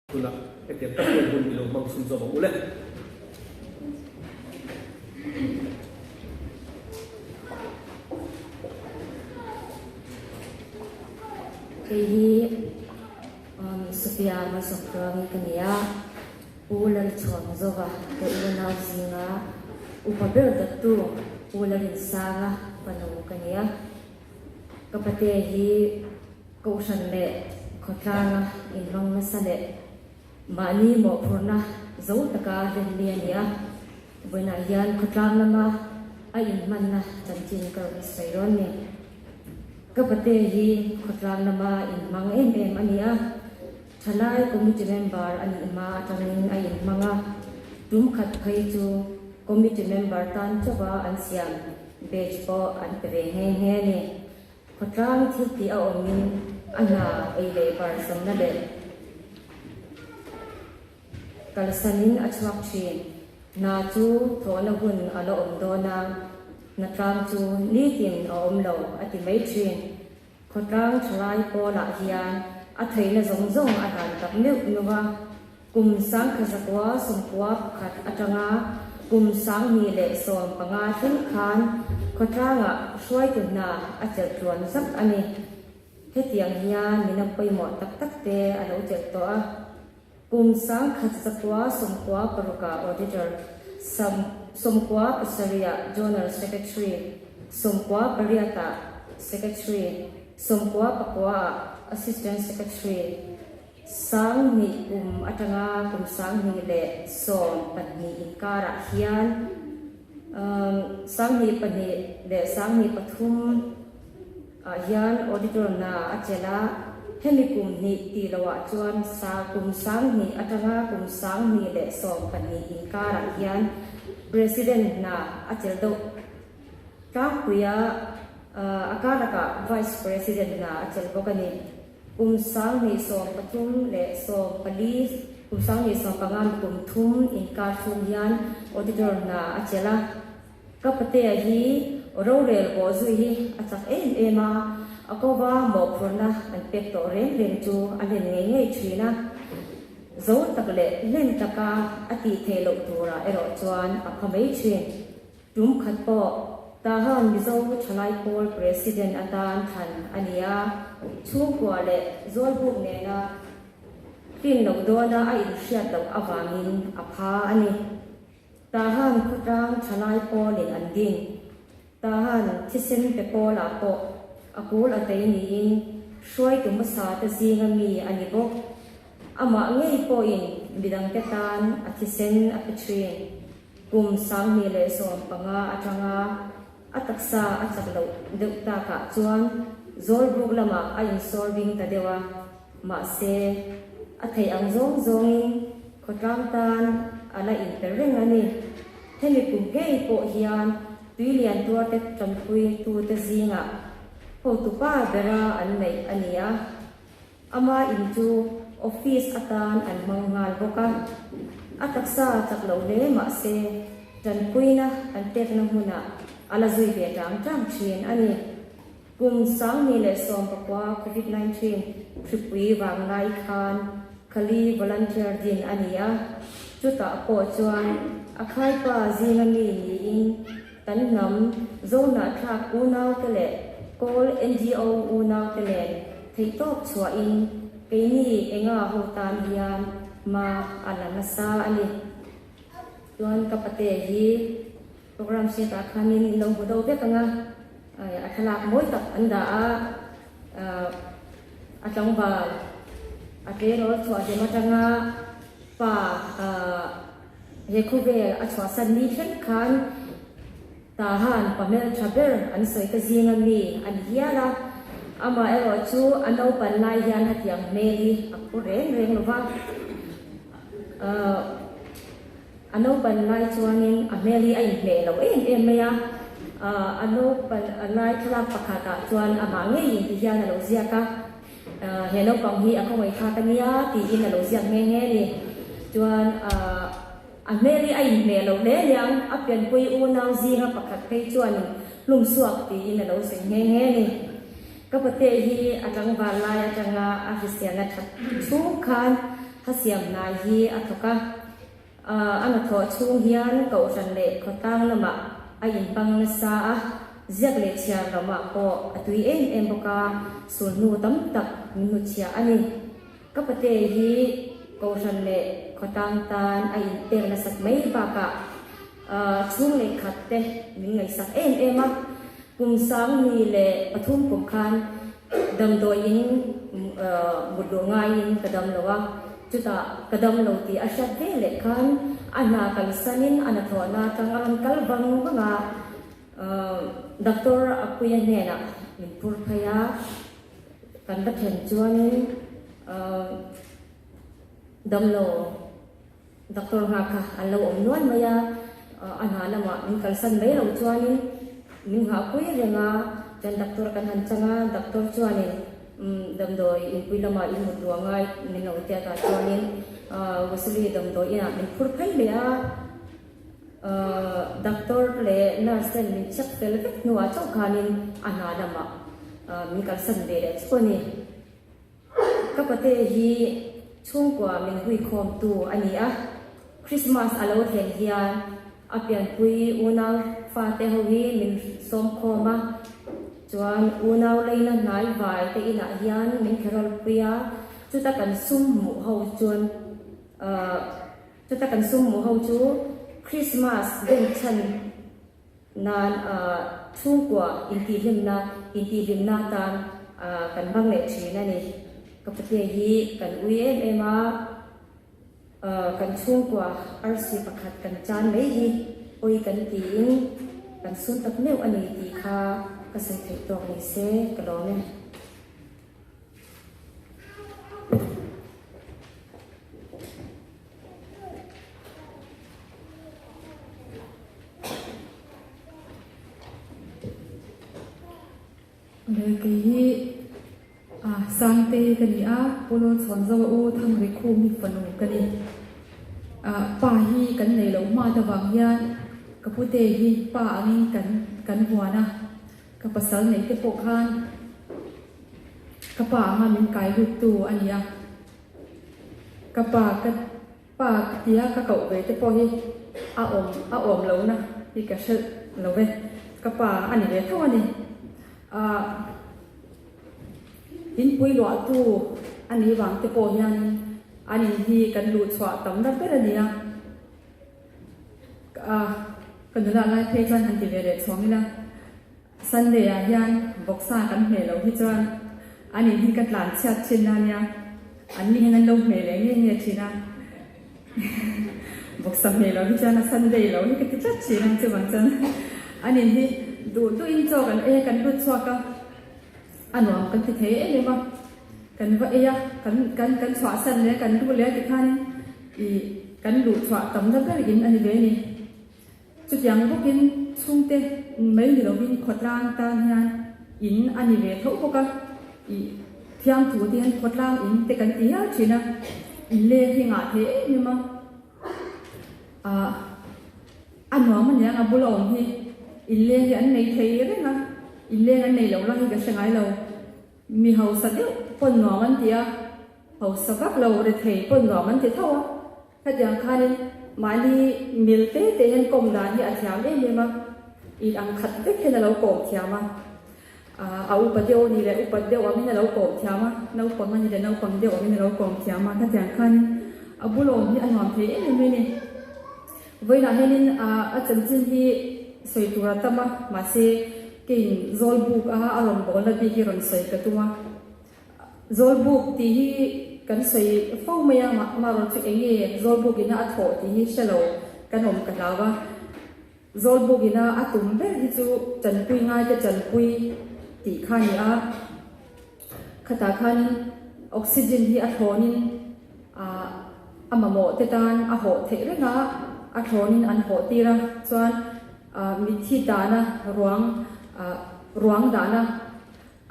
Tunah hetiang tak hian hun i lo hmang chhun zawm ang u le. Kei hi Sophia Malsawmtluangi ka ni a, Pu Lalchhuang Zova ka unau zinga upa ber dattu Pu Lalinsanga fanu ka ni a. Ka pate hi Kohhran leh khawtlanga inhmang nasa leh mahni mawhphurhna zo taka hlen mi a ni a, vawiinah hian khawtlang lama a inhmanna chanchin ka rawn sawi dawn ni. Ka pate hi khawtlang lama inhmang em em a ni a, thalai committee member a nih hma atangin a inhmang a, tum khat phei chu committee member tan chauha an siam badge pawh an pe ve nghe nghe a ni. Khawtlang thil tih a awmin a hna ei leh bar zawmna leh kalsanin a chhuak thin. Hna chu thawhna hun a la awm dawn a, hnatlang chu nitin a awm lo a ti mai thin. Khawtlang thalai pawlah hian a theihna zawng zawng a hlan tak meuh meuh a. Kum 1991 atanga kum 2015 thleng khan khawtlangah hruaitu hna a chelh tluan zak a ni. Hetiang hian mina pawimawh tak tak te a lo chelh tawh a. Kum 1996 ah Auditor, 97 ah Journal Secretary, 98 ah Secretary, 99 ah Assistant Secretary, 2000 kum atanga kum 2012 inkarah hian 2002 leh 2003 ah hian auditor hna a chelh a, hemi kum hnih tih lohah chuan kum 2000 atanga kum 2012 inkarah hian President hna a chelh deuh tlangpui a, a karlakah Vice President hna a chelh bawk a ni. Kum 2013 leh 14, kum 2015 mi kum thum inkar chhung hian auditor hna a chelh a. Ka patea hi rorel pawh zui hi a chak em em a, a kova mawhphurhna an pek tawh reng reng chu a hlen ngei ngei thin a. Zo tak leh hlen taka a tih theih loh turah erawh chuan a pha mai thin. Tum khat pawh Tahan Mizo Thalai Pawl President atan thlan a ni a, chhungkua leh Zawlbuk nena tlin loh dawna a inhriat loh avangin a pha a ni. Tahan khawtlang Thalai Pawlin an ding. Tahan thisen pe pawlah pawh a kul a tei niin hruaitu hmasa te zinga mi a ni bawk. Amah ngei pawhin midangte tan a thisen a pe thin. Kum 2015 atanga a taksa a chak loh deuh takah chuan Zawlbuk lamah a insawr bing ta deuh a, mahse, a theih ang zawng zawngin khawtlang tan a la inpe reng a ni. Hemi kum ngei pawh hian tuilian tuarte tanpuitute zingah hotupa bera an neih a ni a. Ama in chu office atan an hmang nghal bawk a, a taksa chak lo hle mah se tanpuina an pekna hmunah a la zui ve tang tang thin a ni. Kum 2019 Covid 19 hripui vang lai khan Khali volunteer din a ni a, chutah pawh chuan a khaipa zinga mi niin kan hnam Zohnahthlak unaute leh Kawl NGO unaute nen Theihtawp chhuahin keini enga ho tan hian hma a la nasa a ni. Chuan ka pate hi program sheet ah khanin in lo hmu deuh vek ang a, a thlalak mawi tak an dah a, a tlangval a tleirawl chhuah hlim atanga pa he khawvel a chhuahsan ni thleng khan Tahan pa hmeltha ber an sawi ta zinga mi a ni hial a, amaherawh chu a naupan lai hian hetiang hmel hi a phu reng reng lo va. A naupan lai chuanin a hmel hi a inhmeh lo em em mai a, a naupan lai thlalak pakhatah chuan amah ngeiin ti hian a lo ziak a, he naupang hi a khawngaihthlak a nia tiin a lo ziak nghe nghe a ni. Chuan. A hmel hi a inhmeh lo hle liang, a pianpui unau zinga pakhat phei chuanin hlum suak tiin a lo sawi nghe nghe a ni. Ka pate hi a tlangval lai atanga a hriselna that chhung khan. Ha siam hna hi a thawk a. A hnathawh chhung hian kohhran leh khawtlang lamah a inhmang nasa a, ziak leh chhiar lamah pawh a tui em em bawk a, sulhnu tam tak min hnutchhiah a ni. Ka pate hi kohhran leh khawtlang tan a inpek nasat mai bakah chhung leh khat te min ngaihsak em em a, kum 2003 kum khan damdawiin mut luh ngaiin ka dam lo a, chutah ka dam lo tih a hriat ve leh khan a hna kalsanin a hnathawhna atang a rawn kal vang vang a, doctor Apuia hnenah min phur phei a. Kan va then chuanin damlo doctor nghak kha an lo awm nual mai a, a hna lamah min kalsan mai lo chuanin min nghahpui reng a, chuan doctor kan han chang a, doctor chuanin damdawi inpui lamah in mut luah ngai min lo ti a tah chuanin Wesley damdawi inah min phur phei leh a. Doctor leh nurse ten min check fel vek hnuah chauh khanin a hna lamah min kalsan ve leh chu a ni. Ka pate hi chhungkua min huikhawmtu a ni a, Christmas a lo thlen hian a pianpui unau fate ho hi min sawmkhawm a, chuan unau leina hnai vai te inah hian min kherawlpui a, chuta kan sum hmuh ho chuan Chuta kan sum hmuh ho chu Christmas denchhan nan chhungkua intihhlimna intihhlimna atan kan hmang leh thin a ni. Ka patea hi kan ui em em a, kan chhungkua arsi pakhat kan chan mai hi pawi kan tiin kan sun tak meuh a ni tih kha ka sawi theih tawk ni se ka lawm e. Kei hi Sangtei ka ni a, Pu Lawlchhawn Zoa u Thangri Khum hi fanu ka ni. Pa hi kan nei loh hmat avang hian ka pute hi pa angin kan kan huan a. Ka pasal neih te pawh khan ka pa anga min kai lut tu a ni a, ka pa ka pa tia ka koh ve te pawh hi a awm a awm lo na hi ka hrelh lo ve, ka pa a ni ve tho a ni. Ahh inpui luah tu a nih vang te pawh hian an in hi kan luh chhuah tam na ber a ni a. A ka nula lai phei chuan han ti ve leh chhuang ila, Sunday ah hian vawksa kan hmeh loh hi chuan an in hi ka tlan chhiat thin a nia, an ni hian an lo hmeh leh nge nge thin a, vawksa hmeh loh hi chuan a Sunday lo hi ka ti tlat thin a, chuvang chuan an in hi duh duh in chaw kan ei a, kan lut chhuak a, a nuam kan ti thei em em a, kan va ei a, kan kan kan chhuahsan leh a kan luh leh a tikhanin Ih, kan luh chhuah tamna ber in a ni ve ni. Chutiang bawkin chhungte mai ni lovin khawtlang tan hian in a ni ve tho bawk a. Ih, thiamthu te hian khawtlang in te kan ti hial thin a, in leng hi ngah thei em em a. Ah, a nuam a niang a bula awm hi, in leng hi an nei thei reng a, in leng an nei lo la hi ka hre ngai lo. Mi hausa deuh pawn nuam an ti a. Hausa vak lo rethei pawn nuam an ti tho a, hetiang khanin mahni mil te te hian kawm dan hi a thiam em em a, in ang khat vek hian a lo kawm thiam a, a upa deuh a ni leh upa deuh angin a lo kawm thiam a, naupang a ni leh naupang deuh angin a lo kawm thiam a, hetiang khanin a bulawm hi a nuam thei em em mai a ni. Vawiinah hianin a chanchin hi sawi tur a tam a, mahse keiin Zawlbuk a a rawn bawlna bik hi rawn sawi ka tum a. Zawlbuk tih hi kan sawi fo mai a, amaherawh chu eng nge Zawlbuk ina a thawh tih hi hre lo kan awm ka hlau a. Zawlbuk ina a tum ber hi chu tanpui ngaite tanpui tih kha a ni a, khatah khanin oxygen hi a thlawnin a mamawh te tan a hawh theih reng a, a thlawnin an hawh tir a, chuan mitthi dahna ruang ruang dahna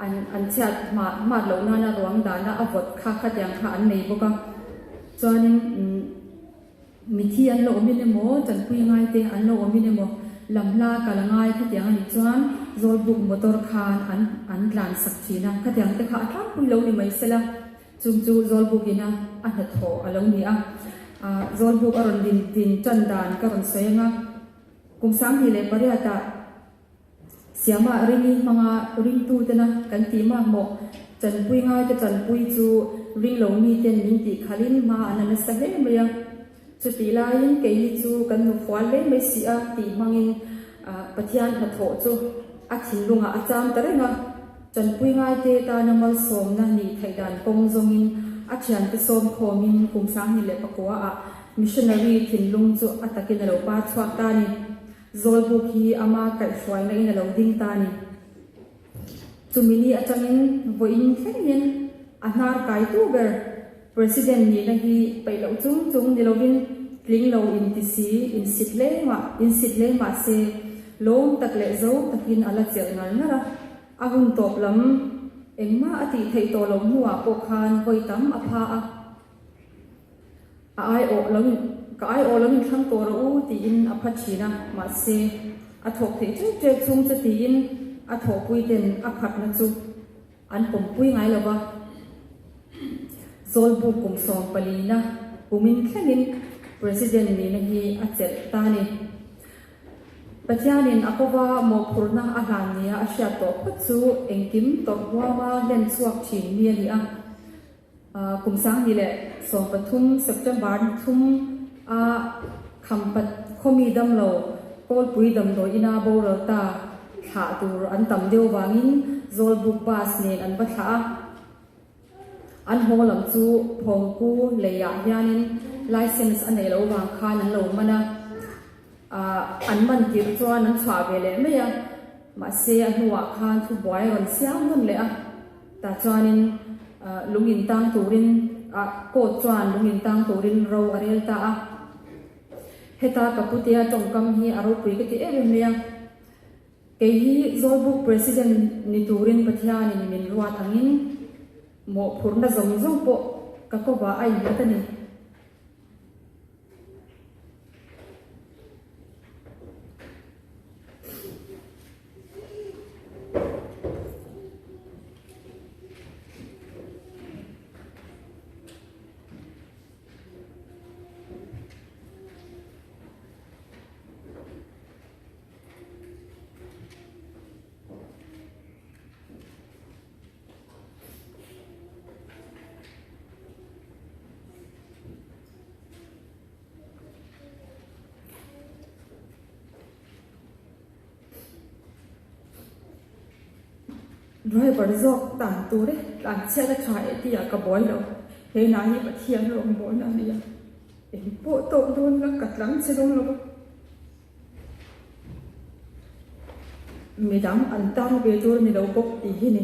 An an chhiat hma hmat loh nana ruang dahna a vawt kha khatiang kha an nei bawk a. Chuanin umm mithi an lo awmin emaw, tanpui ngai te an lo awmin emaw, lamhla kal a ngai khatiang a nih chuan Zawlbuk motor khan an an tlan sak thin a. Khatiang te kha a tlangpui lo ni mai sela. Chung chu Zawlbuk ina a hnathawh a lo ni a. Zawlbuk a rawn din din tan dan ka rawn sawi ang a. Kum 2008 ah Siama ringi hmanga ringtutena kan tih makmawh chanpui ngaite chanpui chu ringlo miten min tih khalhin hma an la nasa hle mai a. Chutih laiin keini chu kan nufual hle mai si a tih hmangin Pathian hnathawh chu a thinlungah a cham ta reng a. Chanpui ngaite tana malsawmna nih theih dan kawng zawngin a thiante sawm khawmin kum 2009 ah missionary thinlung chu a takin a lo par chhuak ta a ni. Zawlbuk hi ama kaihhruaina in a lo ding ta a ni. Chumi ni atangin vawiin thlengin a hnar kaitu ber President nihna hi peih loh chung chung ni lovin tling lo inti si, insit hle mah insit hle mah se lawm tak leh zo takin a la chelh ngar ngar a. A hun tawp lam engmah a tih theih tawh loh hnuah pawh khan vawi tam a pha a. A aiawh lo in, ka aiawh lo in thlang tawh rawh u tiin a pha thin a, mahse a thawk theih teuh teuh chung chu tiin a thawhpui ten a phatna chu an pawmpui ngai lo va. Zawlbuk kum sawmpalina kumin thlengin President nihna hi a chelh ta a ni. Pathianin a kova mawhphurhna a hlan nia a hriat tawh phawt chu engkim tawrh huama hlen chhuak thin mi a ni a. Kum 2013 September ni thum a Khampat khawmi damlo Kawlpui damdawi ina boral ta thlah tur an tam deuh vangin Zawlbuk bus nen an va thlah a. An haw lam chu Phawngku leiah hianin license a neih loh vang khan an lo man a. An man tirh chuan an chhuah ve leh mai a, mahse a hnuah khan thubuai a rawn siam nawn leh a. Tah chuanin lung in tang turin court chuan lung in tang turin ro a rel ta a. Heta ka putea tawngkam hi a ropui ka ti em em mai a. Kei hi Zawlbuk President ni turin Pathianin min ruat angin mawhphurhna zawng zawng pawh ka kawvah a innghat a ni. Driver zawk tan tur e tlan chhiat a tha e tih ah ka buai lo he hna hi Pathian rawngbawlna a ni a eng pawh tawk dawn la ka tlang che dawn lo va midang an tang ve tur a ni lo bawk tih hi ni.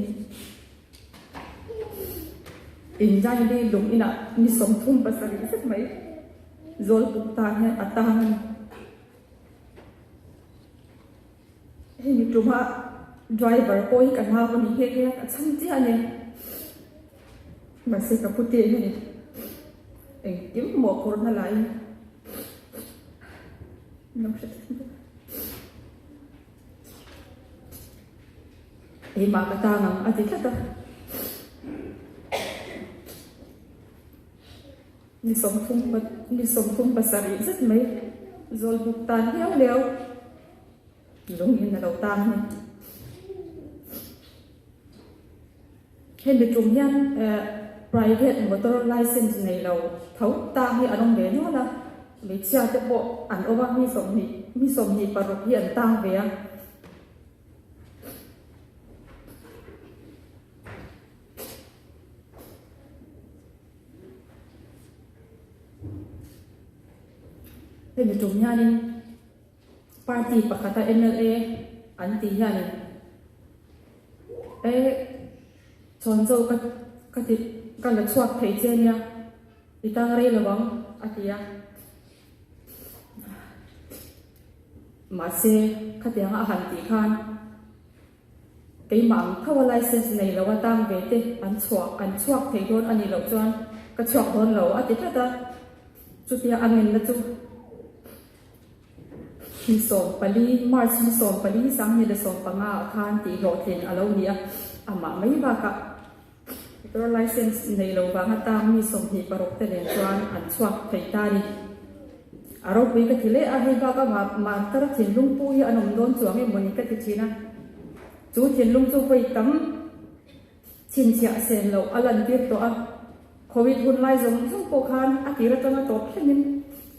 Indaini lung inah ni 37 zet mai Zawlbuk tan hian a tang a ni. Hei mi tuma driver pawh hi ka hlau a ni nghe nghe a, ka chhang chiah a ni. Mahse ka pu te hian engkim mawhphurhna laiin lo hre thei bawk a. Keimah ka tang ang a ti tlat a. Ni 30 ni 37 zet mai Zawlbuk tan liau liau lung in a lo tang a ni. Hemi tum hian private motor license nei lo tho tang hi an awm ve nual a, hmeichhia te pawh an awm a, mi 20 mi 26 hi an tang ve a. Hemi tum hianin party pakhata mla an tih hianin e chhawnzo ka ka ti ka la chhuak thei che nia i tang rei lo ang a ti a. Mahse khatianga a han tih khan keimah ang tho a license nei lo a tang ve te an chhuah an chhuak thei dawn a nih loh chuan ka chhuak dawn lo a ti tlat a, chutia a ngenna chu ni 14 March ni 14 2015 ah khan tih hlawhtlin a lo ni a, amah mai bakah. Motor license nei lo vanga tang mi 26 te nen chuan an chhuak thei ta a ni. A ropui ka ti leh a, hei bak a martar thinlung pu hi an awm dawn chuang em mawni ka ti thin a. Chu thinlung chu vawi tam chhinchhiah sen loh a lantir tawh a. Covid hun lai zawng zawng pawh khan a tir atanga tawp thlengin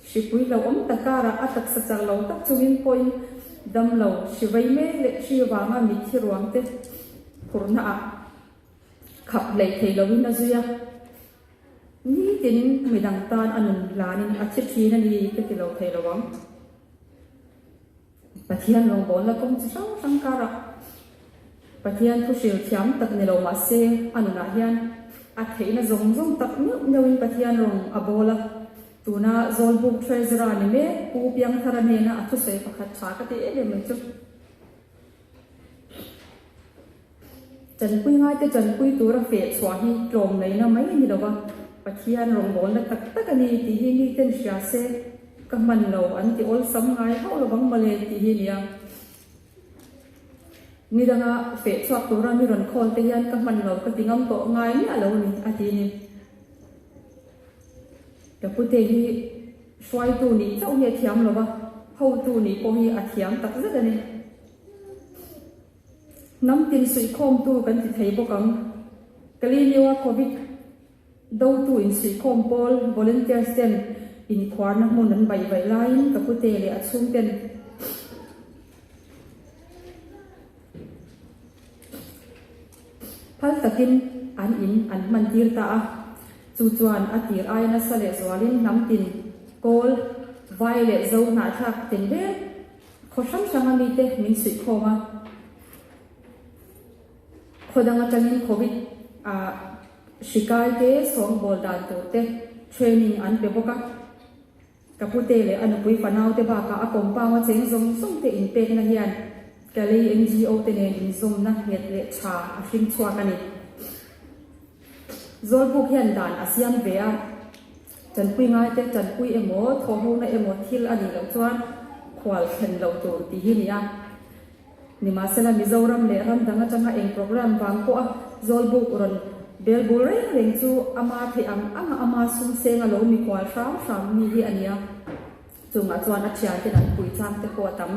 hripui hlauhawm tak karah a taksa chak lo tak chungin pawhin dam lo hri vei mek leh hri vanga mitthi ruang te phurhna ah khap hleih thei loin a zui a. Nitin midang tan a nun hlanin a thi thin a ni ka ti lo thei lo ang. Pathian rawngbawlna kawng chi hrang hrang karah Pathian thu hril thiam tak ni lo mah se a nunah hian a theihna zawng zawng tak neuh neuhin Pathian rawng a bawl a. Tuna Zawlbuk Treasurer ni mek Pu Piangthara hnena a thusawi pakhat tha ka ti em em mai chu. Chanpui ngaite chanpui tura feh chhuah hi tlawm ngaihna mai a ni lo va, Pathian rawngbawlna tak tak a ni tih hi miten hria se ka hman lo an ti awlsam ngai hauh lo vang mawle tih hi a ni a. Ni danga feh chhuak tura mi rawn khawl te hian ka hman lo ka ti ngam tawh ngai miah lo a ni a ti a ni. Ka pute hi hruaitu nih chauh hi a thiam lo va, hotu nih pawh hi a thiam takzet a ni. Hnam tin suihkhawmtu kan ti thei bawk ang. Kaliniua Covid dotu insuihkhawm pawl volunteers ten inkhuarna hmun an baih vaih laiin ka pute leh a chhungten phal takin an in an hman tir ta a. Chu chuan a tir aia nasa leh zualin hnam tin kawl, vai leh zo hnahthlak tin reng Khaw hrang hranga mite min suihkhawm a, khaw dang atangin Covid ah hri kai te, sawngbawl dan tur te training an pe bawk a. Ka pute leh a nupui fanau te bakah a compound a cheng zawng zawng te inpekna hian Kalei NGO te nen inzawmna nghet leh tha a hring chhuak a ni. Zawlbuk hian dan a siam ve a. Tanpui ngaite tanpui emaw, thawhhona emaw thil a nih loh chuan khual thlen loh tur tih hi ni a. Nimahsela Mizoram leh ram dang atanga eng program vang pawha Zawlbuk rawn bel bul reng reng chu ama theih ang anga ama sum seng a lo mikhual hram hram mi hi a ni a. Chungah chuan a thianten an pui chang te pawh a tam.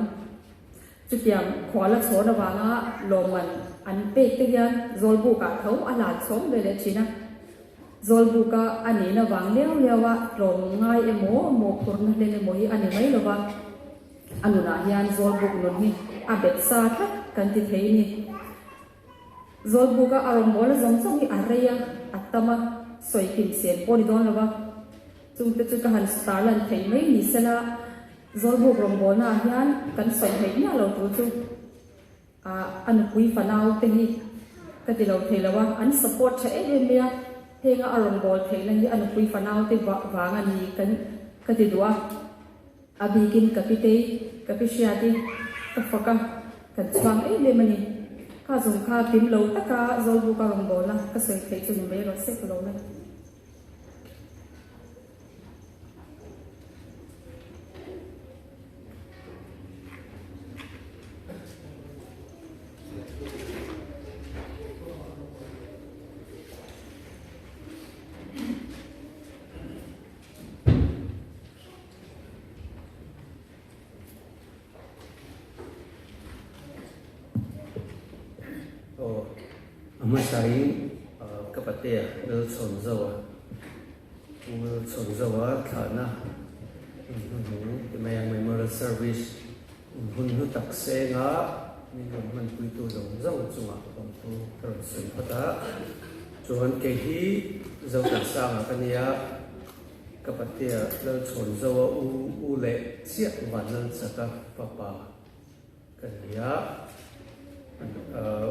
Chutiang khual a chhawn avanga lawmman an pek te hian Zawlbukah tho a hlan chhawm ve leh thin a. Zawlbuka a nihna vang liau liau a tlawm ngai emaw mawhphurhna hlen emaw hi a ni mai lo va, a nunah hian Zawlbuk nun hi a bet sa tlat kan ti thei ni. Zawlbuka a rawngbawlna zawng zawng hi a rei a, a tam a, sawi kim sen pawh a ni dawn lo va, chungte chu ka han tarlan theih mai ni sela Zawlbuk rawngbawlnaah hian kan sawi hmeih miah lo tur chu. A nupui fanau te hi ka ti lo thei lo a, an support tha em em mai a, henga a rawn bawl theihna hi a nupui fanau te vang a ni kan ka ti duh a, a bikin ka pi tei, ka pi hriat i ka fak a, kan chhuang em em a ni. Kha zawng kha kim lo taka Zawlbuka rawn bawlna ka sawi theih chu ni mai rawh se ka lawm e. Aw, a hmasain ka patea Lalchhawnzoa, Pu Lalchhawnzoa thlahna inhnuhnung ti mai ang Memorial Service inhun hnu tak senga min rawn hmanpuitu zawng zawng chungah awmtu ka rawn sawi phawt a. Chuan kei hi Zotansanga ka nia. Ka patea Lalchhawnzoa u u leh chiah Vanlalchaka fapa ka ni a,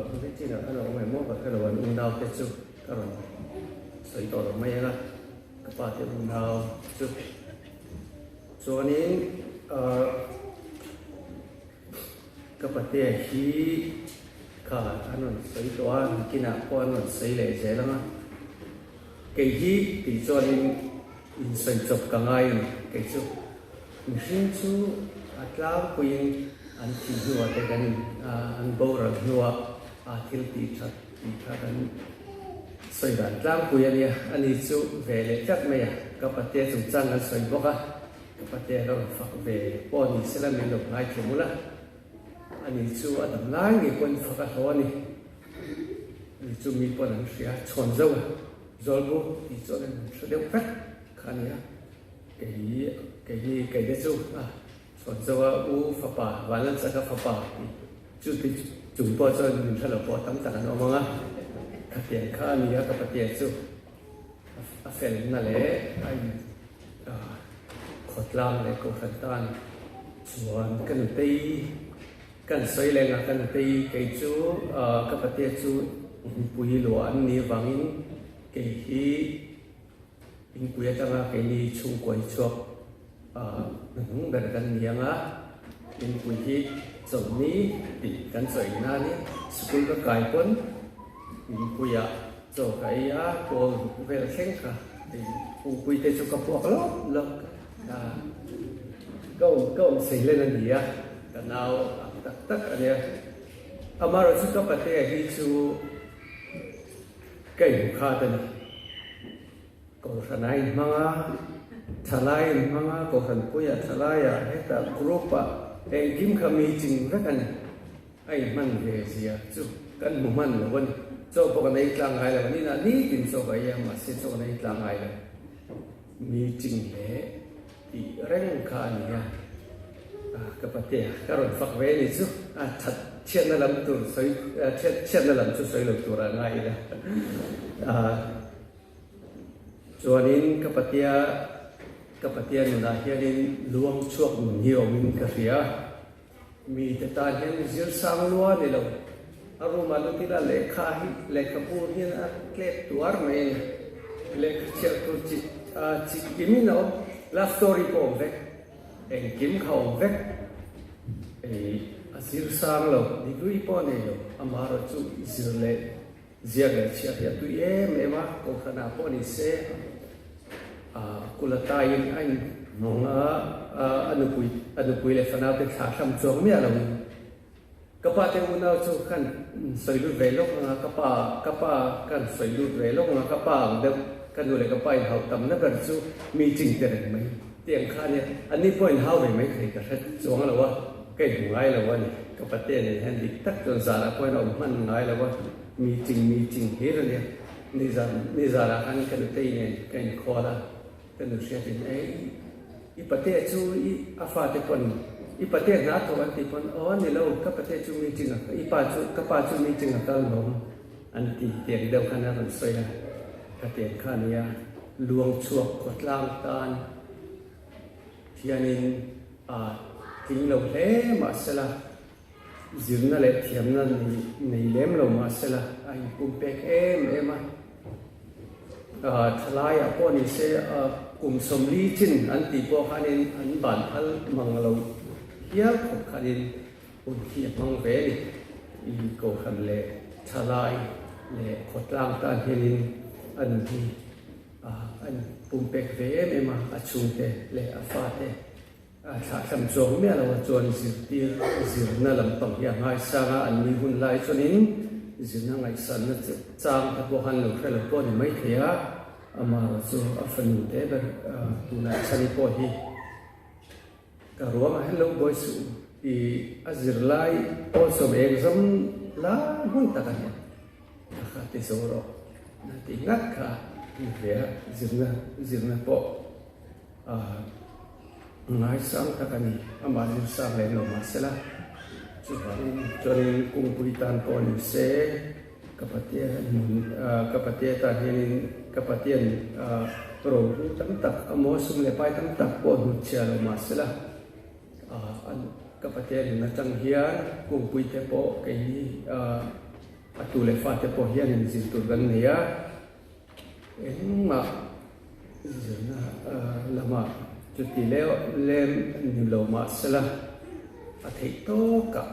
Bulletin ah khan a awm em aw ka hre lo an unau te chu ka rawn sawi tawh lo mai ang a, ka pa te unau chu chuanin ka patea hi kha an rawn sawi tawh a, nikinah pawh an rawn sawi leh zel ang a. Kei hi tih chuanin insawi chawp ka ngai a ni. Kei chu mihring chu a tlangpuiin an thih hnuah te kan in an boral hnuah a thil tih that tih kha kan Sawi dan tlangpui a nia, ani chu ve leh tlat mai a, ka patea chungchang kan sawi bawk a, ka patea ka rawn fak ve pawh ni sela min lo ngaithla mul a, ani chu a dam lai ngei pawhin fak a hlawh a ni. Ani chu mi pawn an hria, chhawn zo a, Zawlbu tih chuan an hre deuh vek kha a nia, kei keini keite chu a chhawn zo a, u fapa, Vanlalchaka fapa tih Chu ti chung pawh chuan min hre lo pawh tam tak an awm ang a, khatiang kha a ni a ka patia chu a felna leh a in khawtlang leh kohhran tan chuan ka nutei kan sawi leng a, ka nutei kei chu ka patia chu inpui luah an nih avangin kei hi inpui atanga keini chhungkua hi chhuak Hnuhnung ber kan ni ang a, inpui hi chawlhni tih kan sawi na ni. Sikul ka kai pawn inpuiah chaw ka ei a, pawl ruk vel thleng kha pupui te chu ka puak lawk lawk a, ka awm ka awm sei len a ni a, ka nau ang tak tak a nia. Amaherawhchu ka patea hi chu ka inhmu khat a ni. Kohhran a inhmang a, thalai a inhmang a, Kohhran puia thalai ah hetah group ah engkim kha meeting vek a ni. A inhman ve zia chu kan hmu hman lo a ni. Chaw pawh kan ei tlang ngai lo a ni na nitin chaw ka ei a mahse chaw kan ei tlang ngai lo. Meeting leh tih reng kha a ni a, ka patea ka rawn fak ve a ni chu a that chhiatna lam tur sawi chhiatna lam chu sawi lo tur a ngai ila. Chuanin ka patia ka patia nunah hianin luang chhuak nun hi awmin ka hria. Mite tan hian zir sang lua ni lo. A room ah lut ila lehkha hi lehkhabu hian a tlep tuar mai a ni. Lehkha chhiar tur chi chi kimin a awm. Love story pawh a awm vek. Engkim kha a awm vek. Ei a zir sang lo, degree pawh a nei lo. Amaherawhchu zir leh Ziak leh chhiat hi a tui em em a, Kohhranah pawh ni se kul ataiin a inhmang a, a nupui a nupui leh fanaute thlah hram chuang miah loin ka pa te unau chu khan sawi lut ve lawk ang a, ka pa ka pa khan sawi lut ve lawk ang a, ka pa ang deuh ka nu leh ka pa inhauh tamna ber chu mi ching te reng mai tih ang kha a nia, anni pawh inhau ve mai thei ka hre chuang lo a. Ka inhmu ngai lo a ni. Ka patea nen hian dik tak chuan zanah pawhin a awm hman ngai lo a, meeting meeting hlir a nia. Nizan nizanah khan ka nutei nen ka inkhawl a, ka nu hriatin ei i patea chu i a fate pawn i patea hna thawk an tih pawn aw ni lo ka patea chu meeting a i pa chu ka pa chu meeting a kal lawm an ti tiang deuh khan a rawn sawi a, ka tiang kha a nia luang chhuak khawtlang tan Thianin a tling lo hle mahsela, zirna leh thiamna nei lem lo mahsela a inpumpek em em a. Thalaiah pawh ni se kum 40 chin an tih pawh khanin an ban phal mang lo hial khawp khanin hun hi a hmang ve a ni. I kohhran leh thalai leh khawtlang tan hianin a nun hi An pumpek ve em em a, a chhungte leh a fate a thlahthlam chuang miah lo a chuan zirtir zirna lampang hi a ngaisang a, an ni hun lai chuanin zirna ngaihsanna chang te pawh khan lo hre lo pawh a ni maithei a, amah chu a fanu te ber tunah chhani pawh hi ka ruangah hian lo buai suh i a zirlai pawlsawm exam lai hun takah hian. A kha ti zo rawh na ti ngat kha ni ve a, zirna zirna pawh ah ngaisang tak a ni, amah zir sang lem lo mahsela chuvangin chuanin kungpui tan pawh ni se ka patea nun ah ka patea tan hianin ka patean ah rohlu tam tak emaw sum leh pai tam tak pawh hnutchhiah lo mahsela ah an ka patea nun atang hian kungpui te pawh keini ah. A tu leh fate pawh hian in zir tur kan nei a, engmah zirna lamah chuti leh lem ni lo mah sela a theih tawkah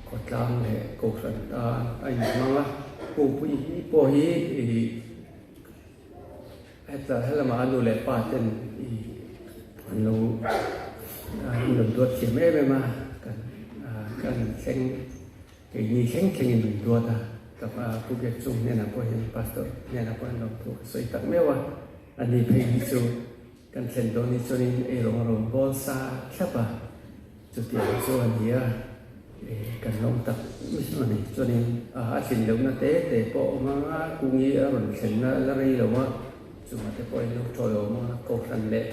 khawtlang leh kohhran tan a inhmang a, Kungpui hi pawh hi heta helamah a nu leh pa ten an lo an lo duat thiam em em a, kan thleng. Keini thleng thlengin min duat a. Ka pa Pu Biakchung hnenah pawh hian Pastor hnenah pawh hian lawmthu ka sawi tak meuh a, ani phei hi chu kan thlen dawn hi chuanin eirawng a rawn bawl sa thlap a, chutiang chu a ni a, kan lawm tak meuh a ni. Chuanin a tlin lohna te te pawh a awm ang a, kungi a rawn thlenna la rei lo a, chungah te pawhin lo tawlawm a, kohhran leh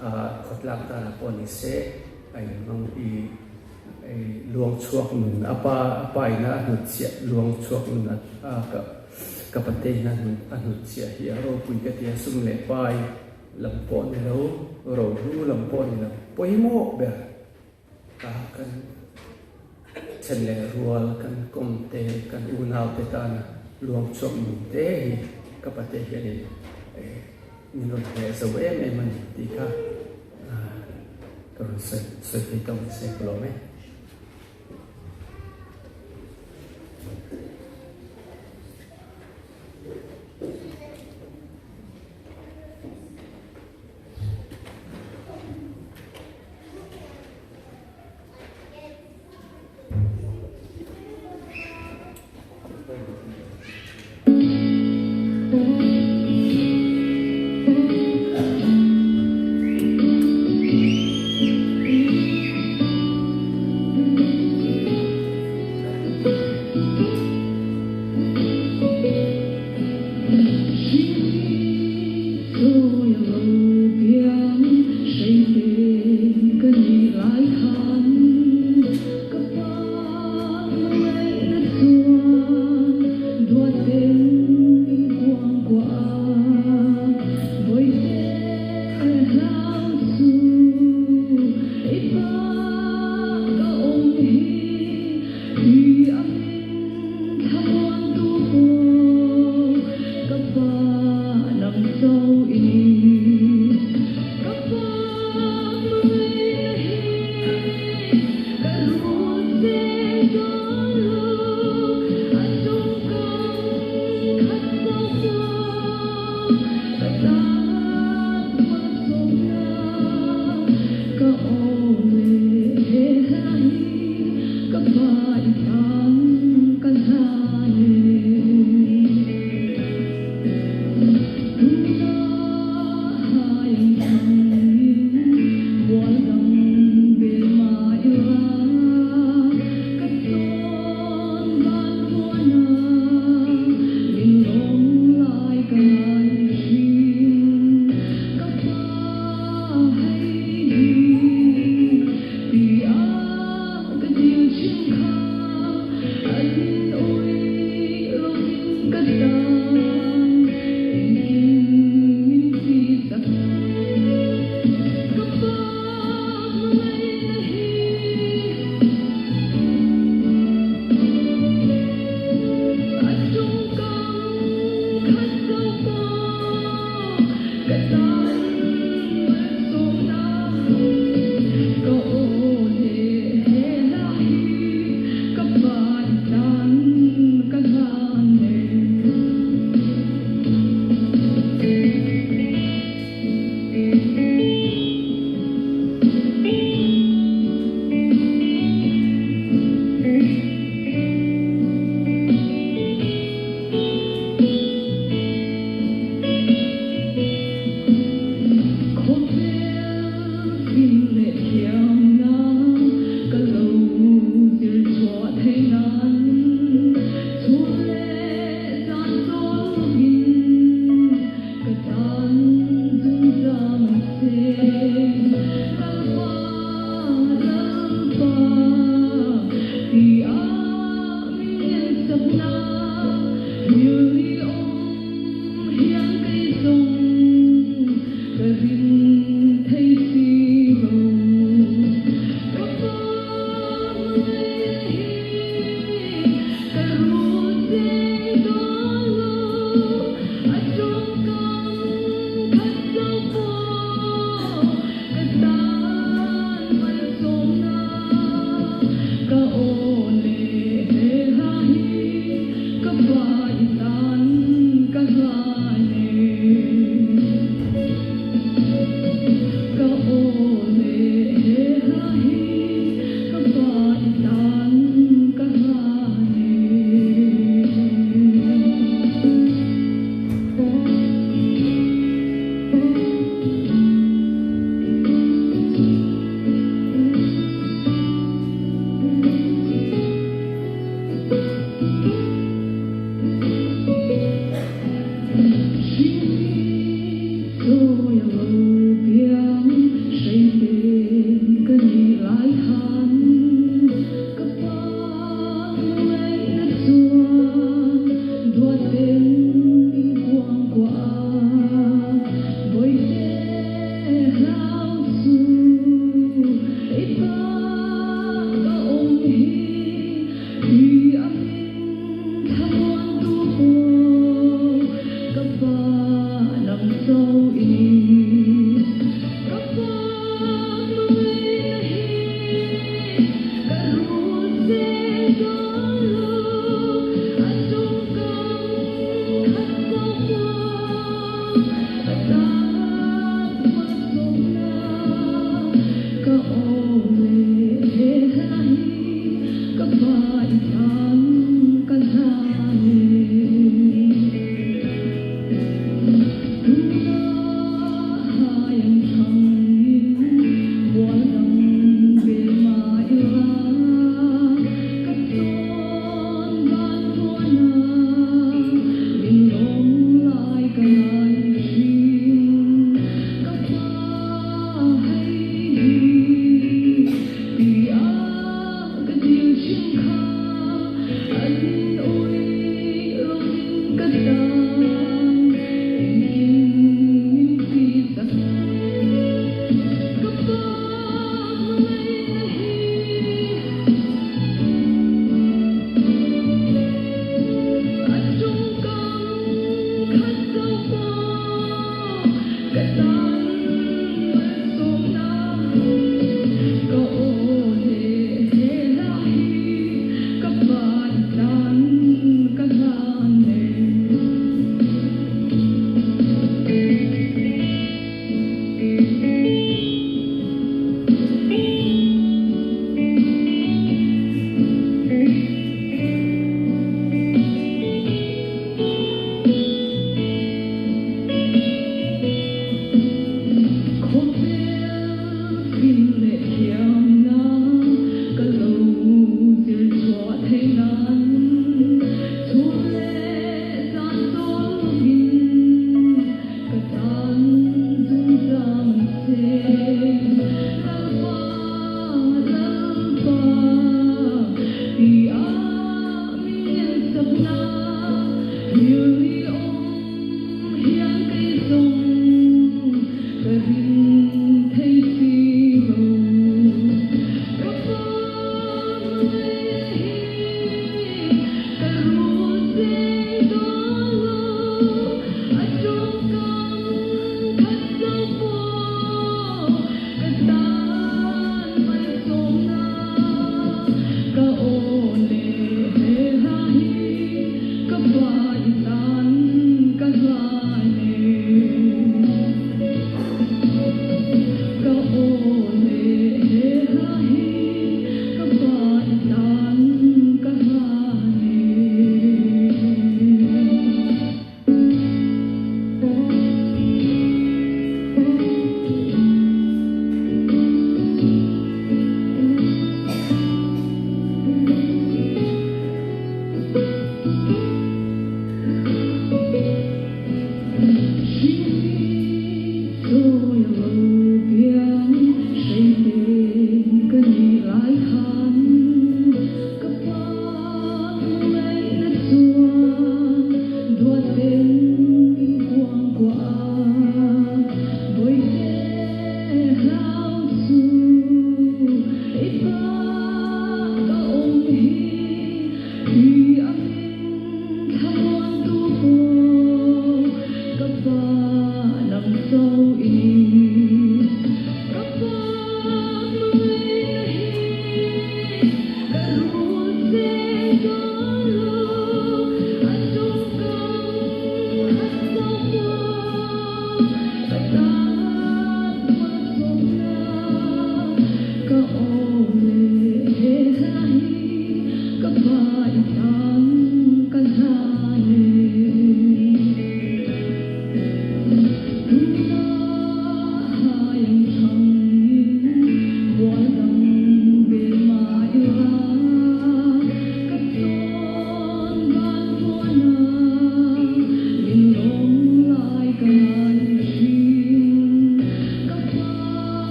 khawtlang tanah pawh ni se a inhmang i. Luang chhuak nun a pa a pa ina a hnut chiah luang chhuak nun a ka ka pate ina a hnut chiah hi a ropui ka ti a sum leh pai lam pawh ni lo rohlu lam pawh ni lo pawimawh ber ka kan then leh rual kan kawm te kan unau te tana luang chhuak nun te hi ka pate hianin min rawn hneh zo em em a ni tih kha Ka rawn sawi sawi thei tawk ni se ka lawm e.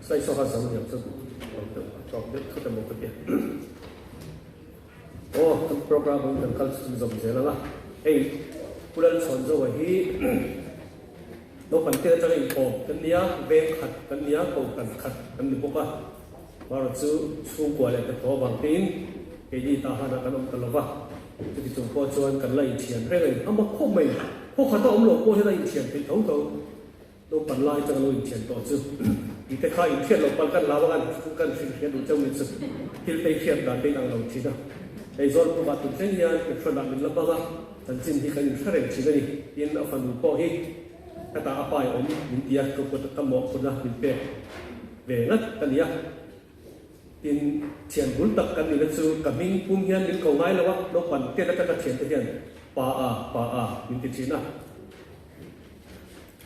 Slide show kha zo niang chu tawp deuh thut emaw ka ti a. Aw kan program ang kan kal chhun zawm zel ang a, hei Pu Lalchhawnzoa hi naupang te atanga inkawm kan nia, veng khat kan nia, kohhran khat kan ni bawk a, marawh chu chhungkua leh hnathawh avang tein keini ta hanah kan awm ta lo va, chuti chung pawh chuan kan la inthian reng a ni. A mak khawp mai, khaw khata awm loh pawh hian a inthian theih tho tho. Naupan lai atanga lo inthian tawh chu tih te kha inthian loh pal kan lau a, kan hrilh hriat duh chauh ni chu thil te hriat dan te inang lo thin a. Hei zawl pukah tun thleng hian petrol ah min la bang a, chanchin hi kan inhre reng thin a ni. Tin, a fanu pawh hi ka ta a pa i awm min ti a, ka kut ka mawhphurhna min pek ve ngat ka ni a. Tin, thian bul tak kan nihna chu ka hming pum hian min ko ngai lo a, naupan tet atanga thiante hian pa a, pa a min ti thin a.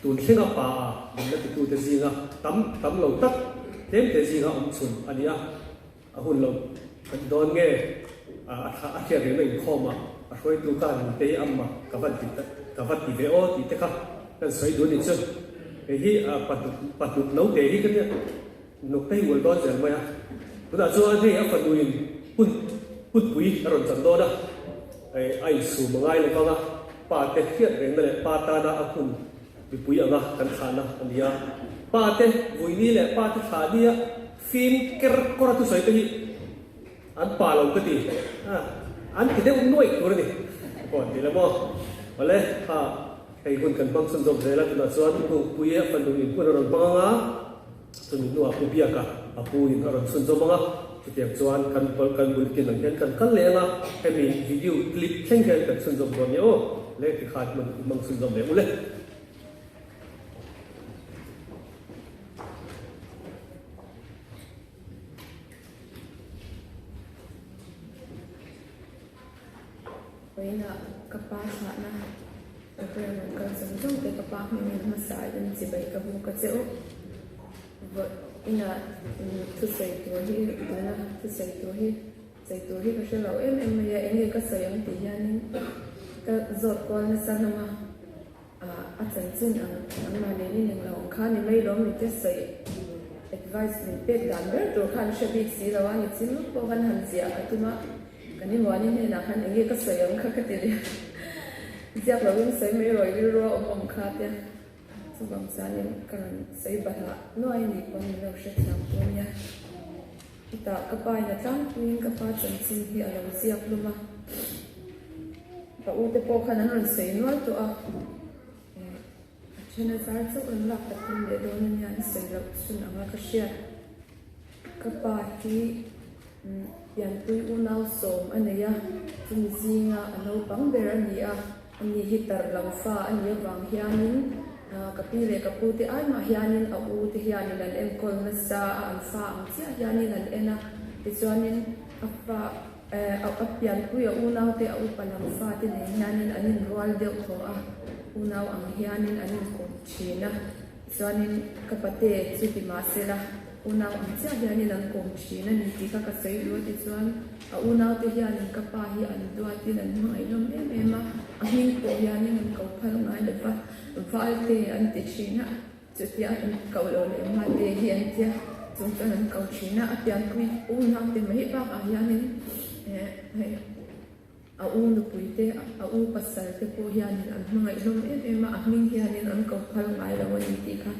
Tun thlenga pa a min la titute zinga tam tam lo tak tlemte zinga awm chhun a ni a, a hun lo kan dawn nge a a hriat rengna inkhawm a, a hruaitu ka han tei amma ka van ti ka va ti ve aw tih te kha kan sawi dun ni chu. Hei hi pahnuk pahnuk no te hi ka nia nuk te hi ual dawn zel mai a, tunah chuan hei a fanuin hun hunpui a rawn chan dawn a. A insum a ngai lo vang a, pa te hriat rengna leh pa tana a hun mipui anga kan thlahna a ni a. Pa te vuini leh pa te thlah nia fim ker kawr a thusawi te hi an pa lo ka ti. An ti deuh nuaih tur a ni. Pawh an ti lo maw? Awle, kha hei hun kan hmang chhunzawm zel a, tunah chuan Kungpui a fanu in hun a rawn hmang ang a. Chumi hnuah Pu Biaka a pu in a rawn chhunzawm ang a, chutiang chuan kan kan bulletin ang hian kan kal leh ang a, hemi video clip thleng hian kan chhunzawm dawn nia aw, le tikhan hman i hmang chhunzawm leh ule. Vawiinah ka pa thlahna program rawn kal zawng zawng te ka pa hmingin hmasa in chibai ka buk a che u. Vawiinah thusawi tur hi tuna thusawi tur hi sawi tur hi ka hre lo em em mai a, eng nge ka sawi ang tih hianin ka zawt kual nasa hlawm a, a chanchin ang nangmah nen in englo ang kha ni mai lawm ni te sawi advice min pek dan ber tur khan hre bik si lo a, nichin pawh khan han ziah ka tum a. Kan inmuani hnenah khan eng nge ka sawi ang kha ka ti leh a, ziak lovin sawi mai rawh i rilru a awm awm kha tia chuvang chuanin ka rawn sawi bahlah nuai ni pawn min lo hrethiam tur nia. Hetah ka pa in a tlangpuiin ka pa chanchin hi a lo ziak hlum a, ka u te pawh khan an rawn sawi nual tawh a, a then a zar chauh rawn lak ka tum leh dawn ania an sawi loh chhun anga ka hriat. Ka pa hi pianpui unau sawm a nei a, chumi zinga a naupang ber a ni a, ani hi tar lam fa a nih avang hianin ka pi leh ka pu te ai mah hianin a u te hianin an enkawl nasa a, an fa ang chiah hianin an en a, tichuanin a fa a pianpui a unau te a upa lam fa te nen hianin an inrual deuh tawh a, unau ang hianin an inkawm thin a. Chuanin ka pate chu ti mah sela, unau ang chiah hianin an kawm thin a ni tih kha ka sawi duh a ti chuan a unaute hianin ka pa hi an duatin an hmangaih hlawm em em a, a hming pawh hianin an ko phal ngai lo va, Valte an ti thin a, chutia an ko lo leh Mate hi an tia, chung chuan an ko thin a, a pianpui unaute mai bakah hianin hei. A u nupui te, a u pasal te pawh hianin an hmangaih hlawm em em a, a hming hianin an ko phal ngai lo a ni tih kha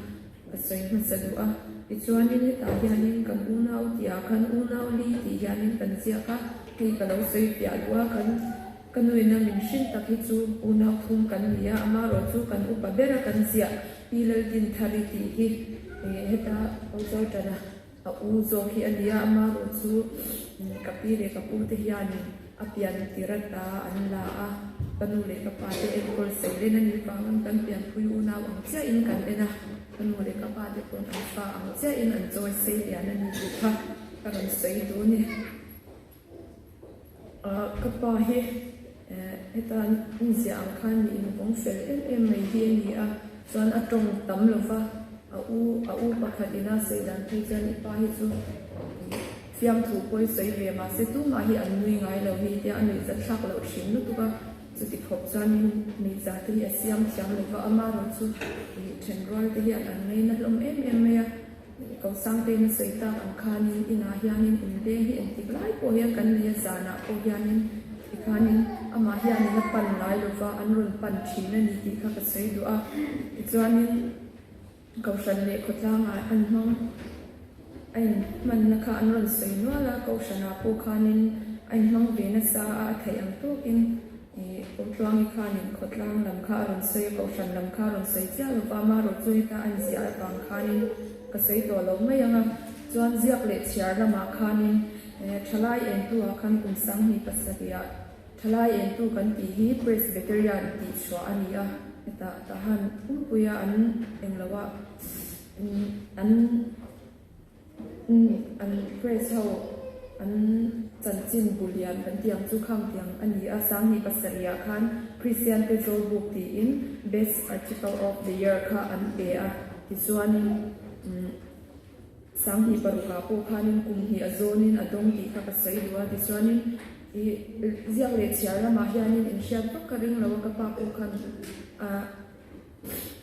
ka sawi hmasa duh a. Tichuanin hetah hianin kan unau tihah khan unau li tih hianin kan ziak a, hei ka lo sawi piah duh a, kan ka nuina min hrin tak hi chu unau thum kan ni a, amaherawh chu kan upa bera kan ziah Pi Laldinthari tih hi heta Ozotana A u zawk hi a nia, amaherawh chu ka pi leh ka pu te hianin a pian tir ata an la a, ka nu leh ka pa te enkawl sei len a nih vangin kan pianpui unau ang chiahin kan en a, ka nu leh ka pa te pawn an fa ang chiahin an chawi sei lian a ni tih kha ka rawn sawi duh a ni. Ka pa hi heta inziah ang khan mi invawng fel em em mai hi a ni a, chuan a tawng tam lo va, a u a u pakhat ina sawi dan phei chuan i pa hi chu fiamthu pawh i sawi ve mahse tumah hi an nui ngai lo hi tia a nuihzat thlak loh thin lutuk a, chuti khawp chuan nuihza te hi a siam thiam lo va, amaherawhchu thenrual te hian an ngaina hlawm em em mai a. Ko Sangtein a sawi tak ang khanin inah hianin inleng hi engtik lai pawh hian kan nei a, zanah pawh hianin tikhanin amah hianin a pan ngai lova an rawn pan thin a ni tih kha ka sawi duh a. Tichuanin Kohhran leh khawtlangah an hmang a inhmanna kha an rawn sawi nual a, Kohhranah pawh khanin a inhmang ve nasa a, a theih ang tawkin. Ih, Kawtluangi khanin khawtlang lam kha a rawn sawi a, kohhran lam kha a rawn sawi chiah lo va, amaherawh chu heta a inziah avang khanin ka sawi tawh lo mai ang a. Chuan ziak leh chhiar lamah khanin thalai entu ah khan kum 2007 ah thalai entu kan tih hi Presbyterian tih chhuah a ni a, hetah tahan pumpuia an englo ah an An press ho an chanchin bu lian kan tih ang chu khang tiang a ni a, 2007 ah khan Kristian te Zawlbuk tiin Best Article of the Year kha an pe a, tichuanin 2006 ah pawh khanin kum hnih a zawnin a dawng tih kha ka sawi duh a, tichuanin ih ziak leh chhiar lamah hianin inhriat vak ka ring lo a, ka pa pawh khan a.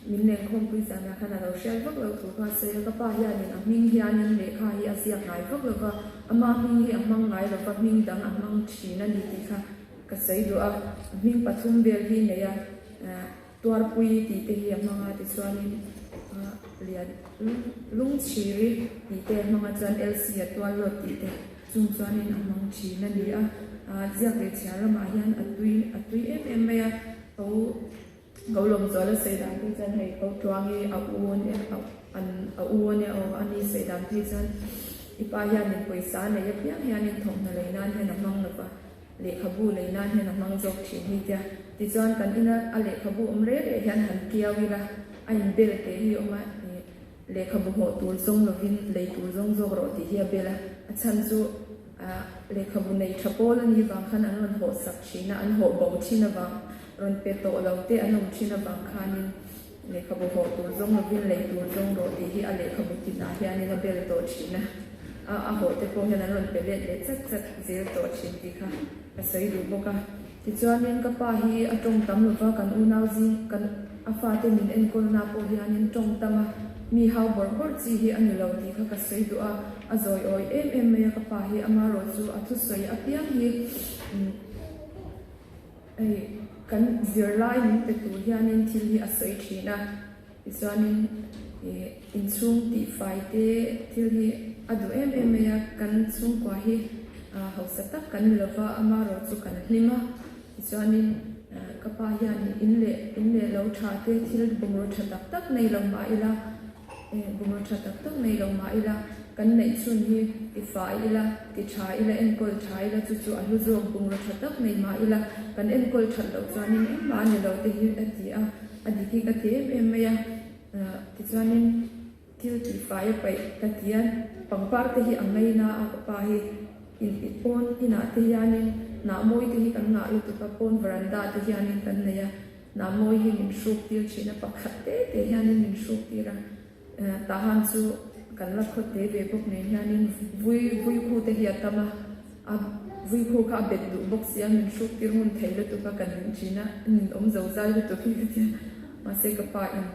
Min lengkhawmpui zanah khan a lo hriat vak loh thu kha a sawi a, ka pa hianin a hming hianin lehkha hi a ziak ngai vak lo va, ama hming hi a hmang ngai lo va, hming dang a hmang thin a ni tih kha ka sawi duh a, a hming pathum vel hi nei a, Tuarpui tih te hi a hmang a, tichuanin Lian Lungchhiri tih te a hmang a, chuan Elsie a tuallawt tih te chung chuanin a hmang thin a ni a, ziak leh chhiar ramah hian a tui a tui em em mai a, ko Ko lawm zual a sawi dan phei chuan hei ko tluang hi a u ania an a u ania aw a ni sawi dan phei chuan i pa hianin pawisa a nei apiang hianin thawmhnaw lei nan hian a hmang lo va, lehkhabu lei nan hian a hmang zawk thin hi tia. Tichuan kan ina a lehkhabu awm reng reng hian han kiau ila a inbel teh hi a awm a, ih lehkhabu hawh tur zawng lovin lei tur zawng zawk rawh tih hi a bel a, a chhan chu ah lehkhabu nei tha pawl a nih vang khan an rawn hawh sak thin a, an hawh bo thin avang. Rawn pe tawh lo te an awm thin avang khanin lehkhabu hawh tur zawng lovin lei tur zawng rawh tih hi a lehkhabu tinah hianin a bel tawh thin a, a a hawh te pawh hian an rawn pe let leh chat chat zel tawh thin tih kha ka sawi duh bawk a. Tichuanin ka pa hi a tawng tam lova kan unau zing kan a fate min enkawlna pawh hianin tawng tam a, mi hau bawrh bawrh chi hi a ni lo tih kha ka sawi duh a, a zawi awi em em mai a ka pa hi amaherawh chu a thusawi apiang hi Hei kan zirlai min pe tur hianin thil hi a sawi thin a, tichuanin ih inchhung tihfai te thil hi a duh em em mai a, kan chhungkua hi hausa tak kan ni lova amaherawh chu kan hlim a, tichuanin ka pa hian in leh in leh lo tha te thil bungraw tha tak tak nei lo mah ila, Bungraw tha tak tak nei lo mah ila, kan neih chhun hi ti fai ila, ti tha ila, enkawl tha ila chu chu a hlu zawk. Bungraw tha tak nei mah ila, kan enkawl that loh chuanin engmah a ni lo te hi a ti a, a dik hi ka ti em em mai a. Tichuanin thil ti fai a paih ka ti a, pangpar te hi a ngaina a ka pa hi in pawn inah te hianin hnah mawi te hi kan ngah lutuk a, pawn veranda te hianin kan nei a. Namawi hi min hruk tir thin a, pakhat te te hianin min hruk tir a, Tahan chu kan la khawt te ve bawk nen hianin vui vui khu te hi a tam a, a vui khu kha a bet duh bawk si a, min hruk tir ngun thei lutuk a, kan ning thin a, nin awm zo zai lutuk hi ka tia, mahse ka pa in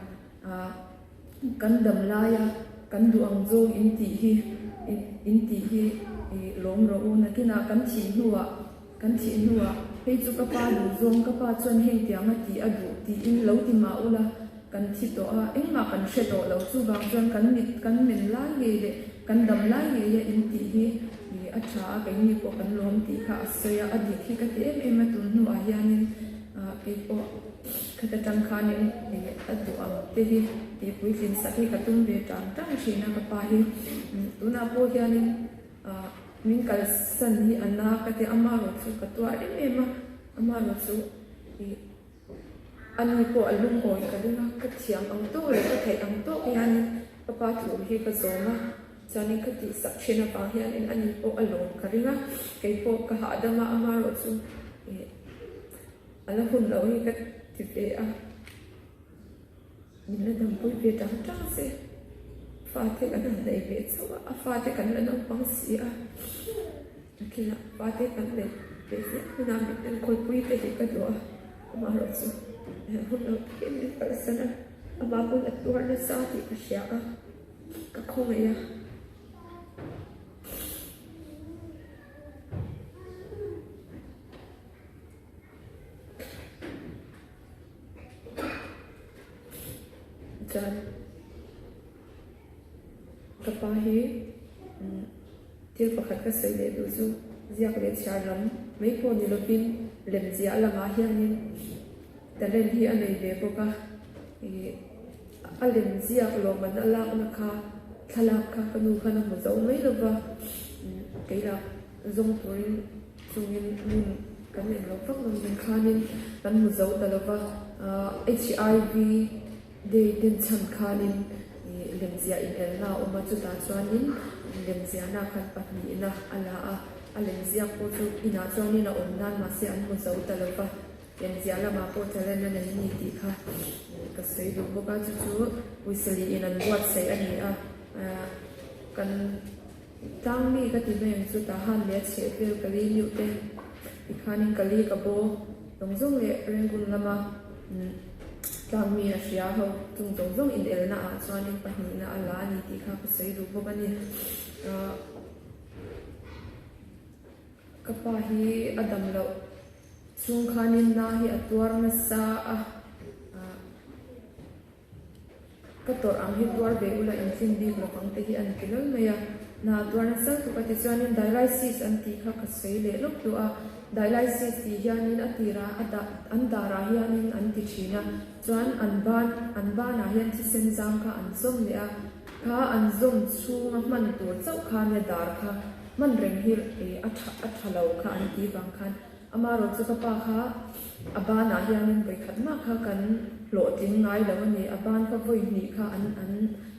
kan dam laia kan duh ang zawng in tih hi in tih hi lawm rawh u, nakinah kan thih hnuah. Kan thih hnuah, Hei chu ka pa duh zawng, ka pa chuan heng tiang a tih a duh tiin lo ti mah ula, kan thi tawh a, engmah kan hre tawh lo. Chuvang chuan kan mit kan men lai ngei leh kan dam lai ngei a in tih hi a tha a, keini pawh kan lawm tih kha a sawi a, a dik hi ka ti em em a, tun hnuah hianin keipawh khata tang khanin a duh ang te hi tih puitlin sak hi ka tum ve tang tang thin a ka pa hi. Tunah pawh hianin. Min kalsan hi a na ka ti a, amaherawh chu ka tuar em em a, amaherawh chu ih a ni pawh a lungawi ka ring a, ka thiam ang tawk leh ka theih ang tawk hianin ka pa thu hi ka zawm a, chuanin ka tihsak thin avang hianin a ni pawh a lawm ka ring a, keipawh ka hahdam a, amaherawh chu ih a la hun loh hi ka ti ve a. Min la dampui ve tang tang se, fate kan han nei ve chauh a, a fate kan la naupang si a, a kinah fate kan neih ve ziah hunah min enkawlpui te hi ka duh a, amaherawh chu hun lo takin min kalsan a, amah pawn a tuar nasa tih ka hria a. Ka khawngaih a. Chuan ka pa hi thil pakhat ka sawi leh duh chu ziak leh chhiar lam mai pawh ni lovin lem ziah lamah hianin talent hi a nei ve bawk a ih a lem ziak lawmman a lakna kha thlalak kha ka nu khan a hmu zo mai lova keilah zawng turin Chungin hmun kan eng lo vak lo nen khanin kan hmu zo ta lo va, HIV Day dinchhan khanin lemziah inelna a awm a, chutah chuanin lemziahna khan pahnihna a la a, a lemziak pawh chu inah chuanin a awm nan mahse an hmu zo ta lo va, lemziah lamah pawh talent a nei ni tih kha ka sawi duh bawk a, chu chu Wisely-in an buatsaih a ni a, kan. Tlangmi ka ti mai ang chu Tahan leh a chheh vel ka li niuh te tikhanin ka li ka baw zawng zawng leh Rangoon lama tlangmi a hria ho chung zawng zawng inelna ah chuanin pahnihna a la a ni tih kha ka sawi duh bawk a ni. Ka pa hi a dam loh chhung khanin na hi a tuar nasa a. Ka tawrh ang hi tuar ve ula intlin bik lo ang te hi an ti lal mai a. Hna tuar nasa tuk a ti chuanin dialysis an tih kha ka sawi leh lawk duh a. Dialysis tih hianin a tirah a dah an darah hianin an ti thin a, chuan an ban an banah hian thisen zang kha an zawm leh a, kha an zawm chhunga hman tur chauh khan a dar kha hman reng hi a tha a tha lo kha an tih vang khan Amaherawhchu ka pa kha a banah hianin vawikhat mah kha kan hlawhtling ngai lo a ni. A ban kha vawi hnih kha an an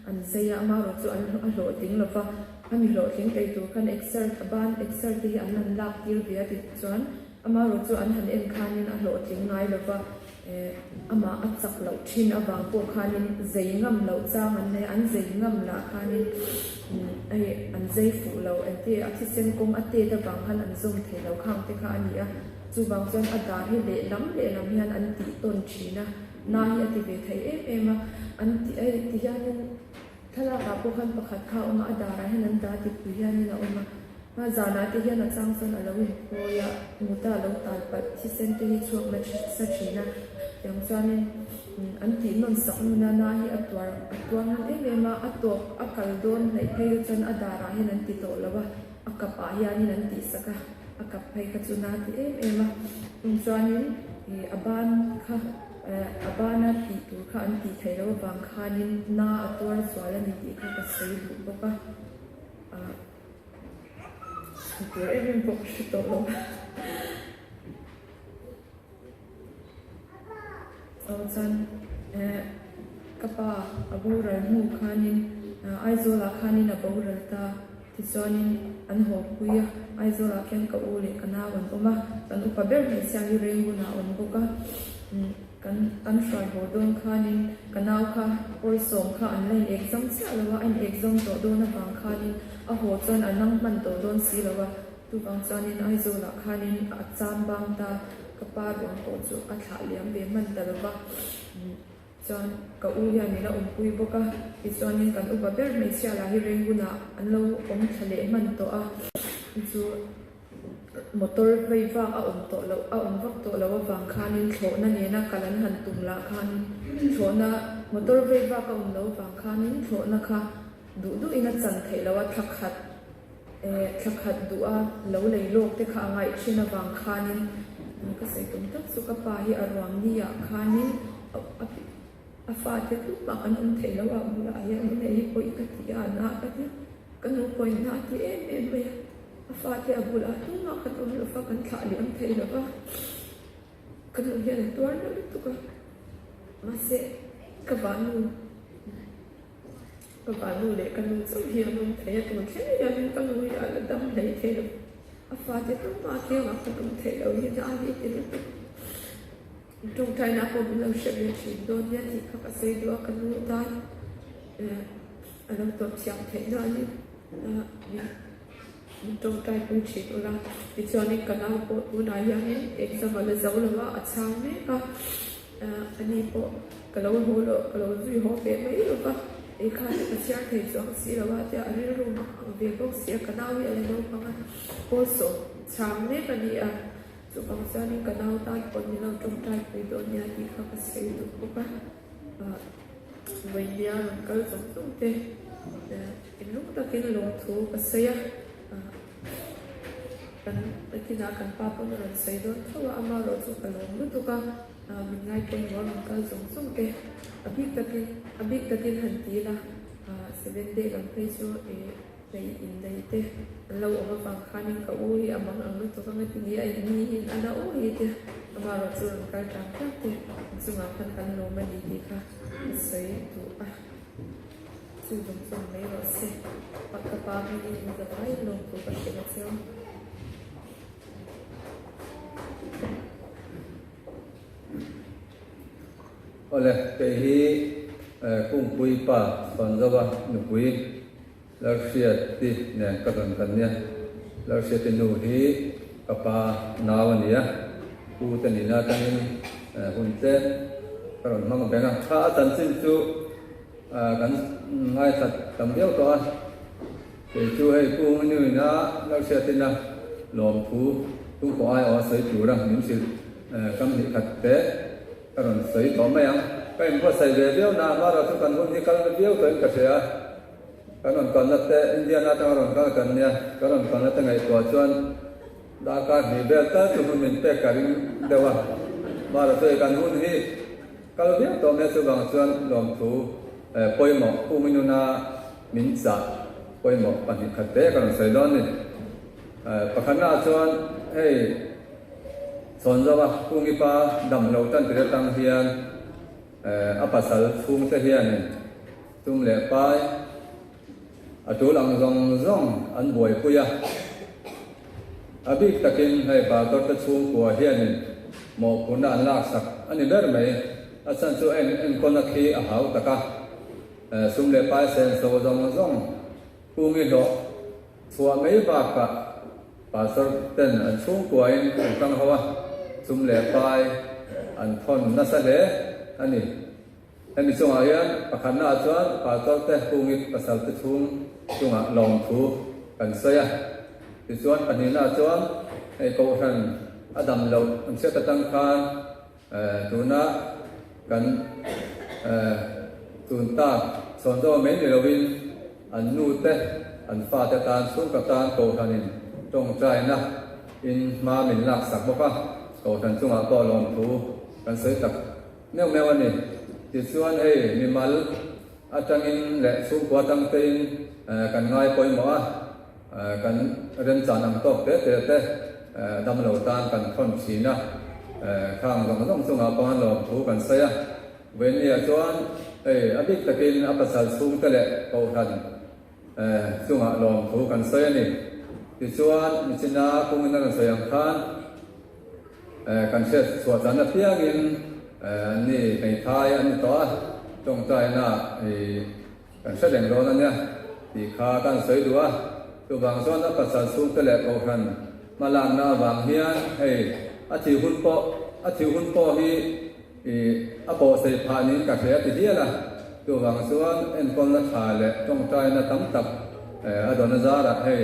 an zai a, amaherawhchu an a hlawhtling lo va. A mi hlawhtling thei tur khan exer a ban exer te hi an han lak tir ve a ti chuan amaherawhchu an han en khanin a hlawhtling ngai lo va. Amah a chak loh thin avang pawh khanin zei ngam loh chang an nei a, an zei ngam lah khanin hei an zei fuh lo engti a thisen kawng a tet avang khan an zawm thei lo khang te kha a ni a, chuvang chuan a dar hi lehlam lehlam hian an tih tawn thin a, na hi a ti ve thei em em a, an ti hei ti hianin thlalak ah pawh khan pakhat kha a awm a, a darah hian an dah dik pui hianin a awm a. A zanah te hian a chang chuan a lo inphawi a, muta a lo tal palh thisen te hi chhuak na sa thin a, tiang chuanin an tih nawn sak nuna na hi a tuar a tuar ngun em em a, a tawp a kal dawn hnaih phei kha chuan a darah hian an ti tawh lo a, a kapah hianin an tih sak a, a kap phei kha chu na ti em em a, chung chuanin ih a ban kha a bana tih tur kha an tih theih loh avang khanin na a tuar zual a ni tih kha ka sawi duh bawk a. Tur em em pawh ka hre tawh lo. Aw chuan eh ka pa a boral hnu khanin Aizawlah khanin a boral ta tichuanin an haw pui a, Aizawlah khian ka u leh ka nau an awm a, kan upa ber hmeichhia hi Rengunah a awm bawk a. Kan an hruai haw dawn khanin ka nau kha Pawlsawm kha an la in exam chiah lo a, a in exam tawh dawn avang khanin a haw chuan a nang hman tawh dawn si lo a, chuvang chuanin Aizawlah khanin a cham bang ta, ka pa ruang pawh chu a thlah liam ve hman ta lo va, chuan ka u hian in a awmpui bawk a, tichuanin kan upa ber hmeichhia lah hi Rengunah an lo awm thla leh hman tawh a, chu. Motor vei vak a awm tawh loh a awm vak tawh loh avang khanin thlawhna nena kal an han tum lah khanin thlawhna motor vei vak a awm loh avang khanin thlawhna kha duh duhin a chan theih loh a thla khat eh thla khat duha lo lei lawk te kha a ngaih thin avang khanin ka sawi tum tak chu ka pa hi a ruang ni ah khanin a fate tumah kan awm theih loh a bulah hian min ei pawh i ka ti a na ka ti ka nu pawhin na a ti em em mai a. A fate a bulah tumah kan awm lo va, kan thlah liam thei lo va, ka nu hian a tuar na lutuk a, mahse ka vahnu, ka vahnu leh ka nu chauh hi an awm thei a, tun thleng hianin ka nu hi a la dam hlei thei lo, a fate tumah kiangah kan awm thei lo hi na hi ti lutuk. Tawngtaina pawh min lo hre ve thin dawn nia tih kha ka sawi duh a, ka nu tan a lo tawp thiam theih nanin min tawngtai pui thin ula. Tichuanin ka nau pawh tunah hianin exam a la zo lo a, a chhang mek a, ani pawh ka lo haw loh ka lo zui haw ve mai lo va. Ei kha te ka chhiar thei chuang si lo a tia a rilru mak ang ve bawk si a, ka nau hi a la naupang a, pawl sawm chhang mek a ni a, chuvang chuanin ka nau tan pawh ni lo tawngtai pui dawn nia tih kha ka sawi duh bawk a, ah vawinia rawn kal zawng zawng te inlung takin lawmthu ka sawi a, ah kan nakinah kan pa pawn a rawn sawi dawn tho a, amaherawh chu ka lawm lutuk a. Min ngaipawimawh a rawn kal zawng zawng te, a bik takin a bik takin han ti ila, seven day lam phei chu ih hei innei te an lo awm avang khanin ka u hi a mang ang lutuk anga ti ni a ni hi a na u hi te amaherawh chu rawn kal tang tang te an chungah khan kan lawm a ni tih kha ka sawi duh a, chu zawng zawng mai rawh se, ka pa hmingin in zavaiin lawm tur ka hrilh a cheu. Awle, kei hi Kungpui pa Sawnzova nupui Lalhriati nen ka rawn kan nia. Lalhriati nu hi ka pa nau a ni a, pu te nihna atangin hun tlem ka rawn hmang beng a. Kha a chanchin chu kan ngaithla tam viau tawh a. Kei chu hei Pu Nuina Lalhriatina lawmthu chhungkaw aiawh a sawi tura min hrilh kam hnih khat te ka rawn sawi tawh mai ang. Ka inbuatsaih ve viau na, amaherawh chu kan hun hi kal na viau tawhin ka hria a, kan rawn kalna te Indiana atanga rawn kal kan nia, kan rawn kalna te ngaihtuah chuan darkar hnih vel tal chu hun min pek ka ring deuh a, amaherawh chu hei kan hun hi kal viau tawh mai a, chuvang chuan lawmthu pawimawh Pu Nuna Min chah pawimawh pahnih khat te ka rawn sawi dawn ni. Pakhatnaah chuan hei Chhawnzova Kungipa dam lo tan tir atang hian a pasal chhungte hianin tum leh pai a tul ang zawng zawng an buaipui a. A bik takin hei Pastor te chhungkua hianin mawhphurhna an laksak a ni ber mai. A chhan chu enkawlna khi a hau tak a. Sum leh pai senso zawng zawng kungi hlawh chhuah mai bakah Pastor ten an chhungkuain an tang ho a, sum leh pai an thawn nasa hle a ni. Hemi chungah hian pakhatnaah chuan Pastor te kungi pasal te chhung chungah lawmthu kan sawi a. Tichuan pahnihnaah chuan hei Kohhran a dam loh an hriat atang khan Tuna kan tun tak chhawn dawn mai ni loin an nu te, an fate tan chhungkaw tan Kohhranin tawngtaina in hma min laksak bawk a, Kohhran chungah pawh lawmthu kan sawi tak meuh meuh a ni. Tichuan hei mimal atangin leh chhungkua atang tein kan ngai pawimawh a, Kan remchan ang tawk te te te damlo tan kan thawn thin a, khang zawng zawng chungah pawh lawmthu kan sawi a. Vawinia chuan hei a bik takin a pasal chhungte leh Kohhran chungah lawmthu kan sawi a ni. Tichuan Michina kungin a rawn sawi ang khan kan hriat chhuah dan apiangin anni hmeithai an ni tawh a, tawngtaina Kan hre reng dawn a nia tih kha kan sawi duh a, chuvang chuan a pasal chhungte leh Kohhran hmalakna avang hian hei a thih hun pawh a thih hun pawh hi ih a pawhsei phah niin ka hria ti hial a, chuvang chuan enkawlna tha leh tawngtaina tam tak a dawn a zarah hei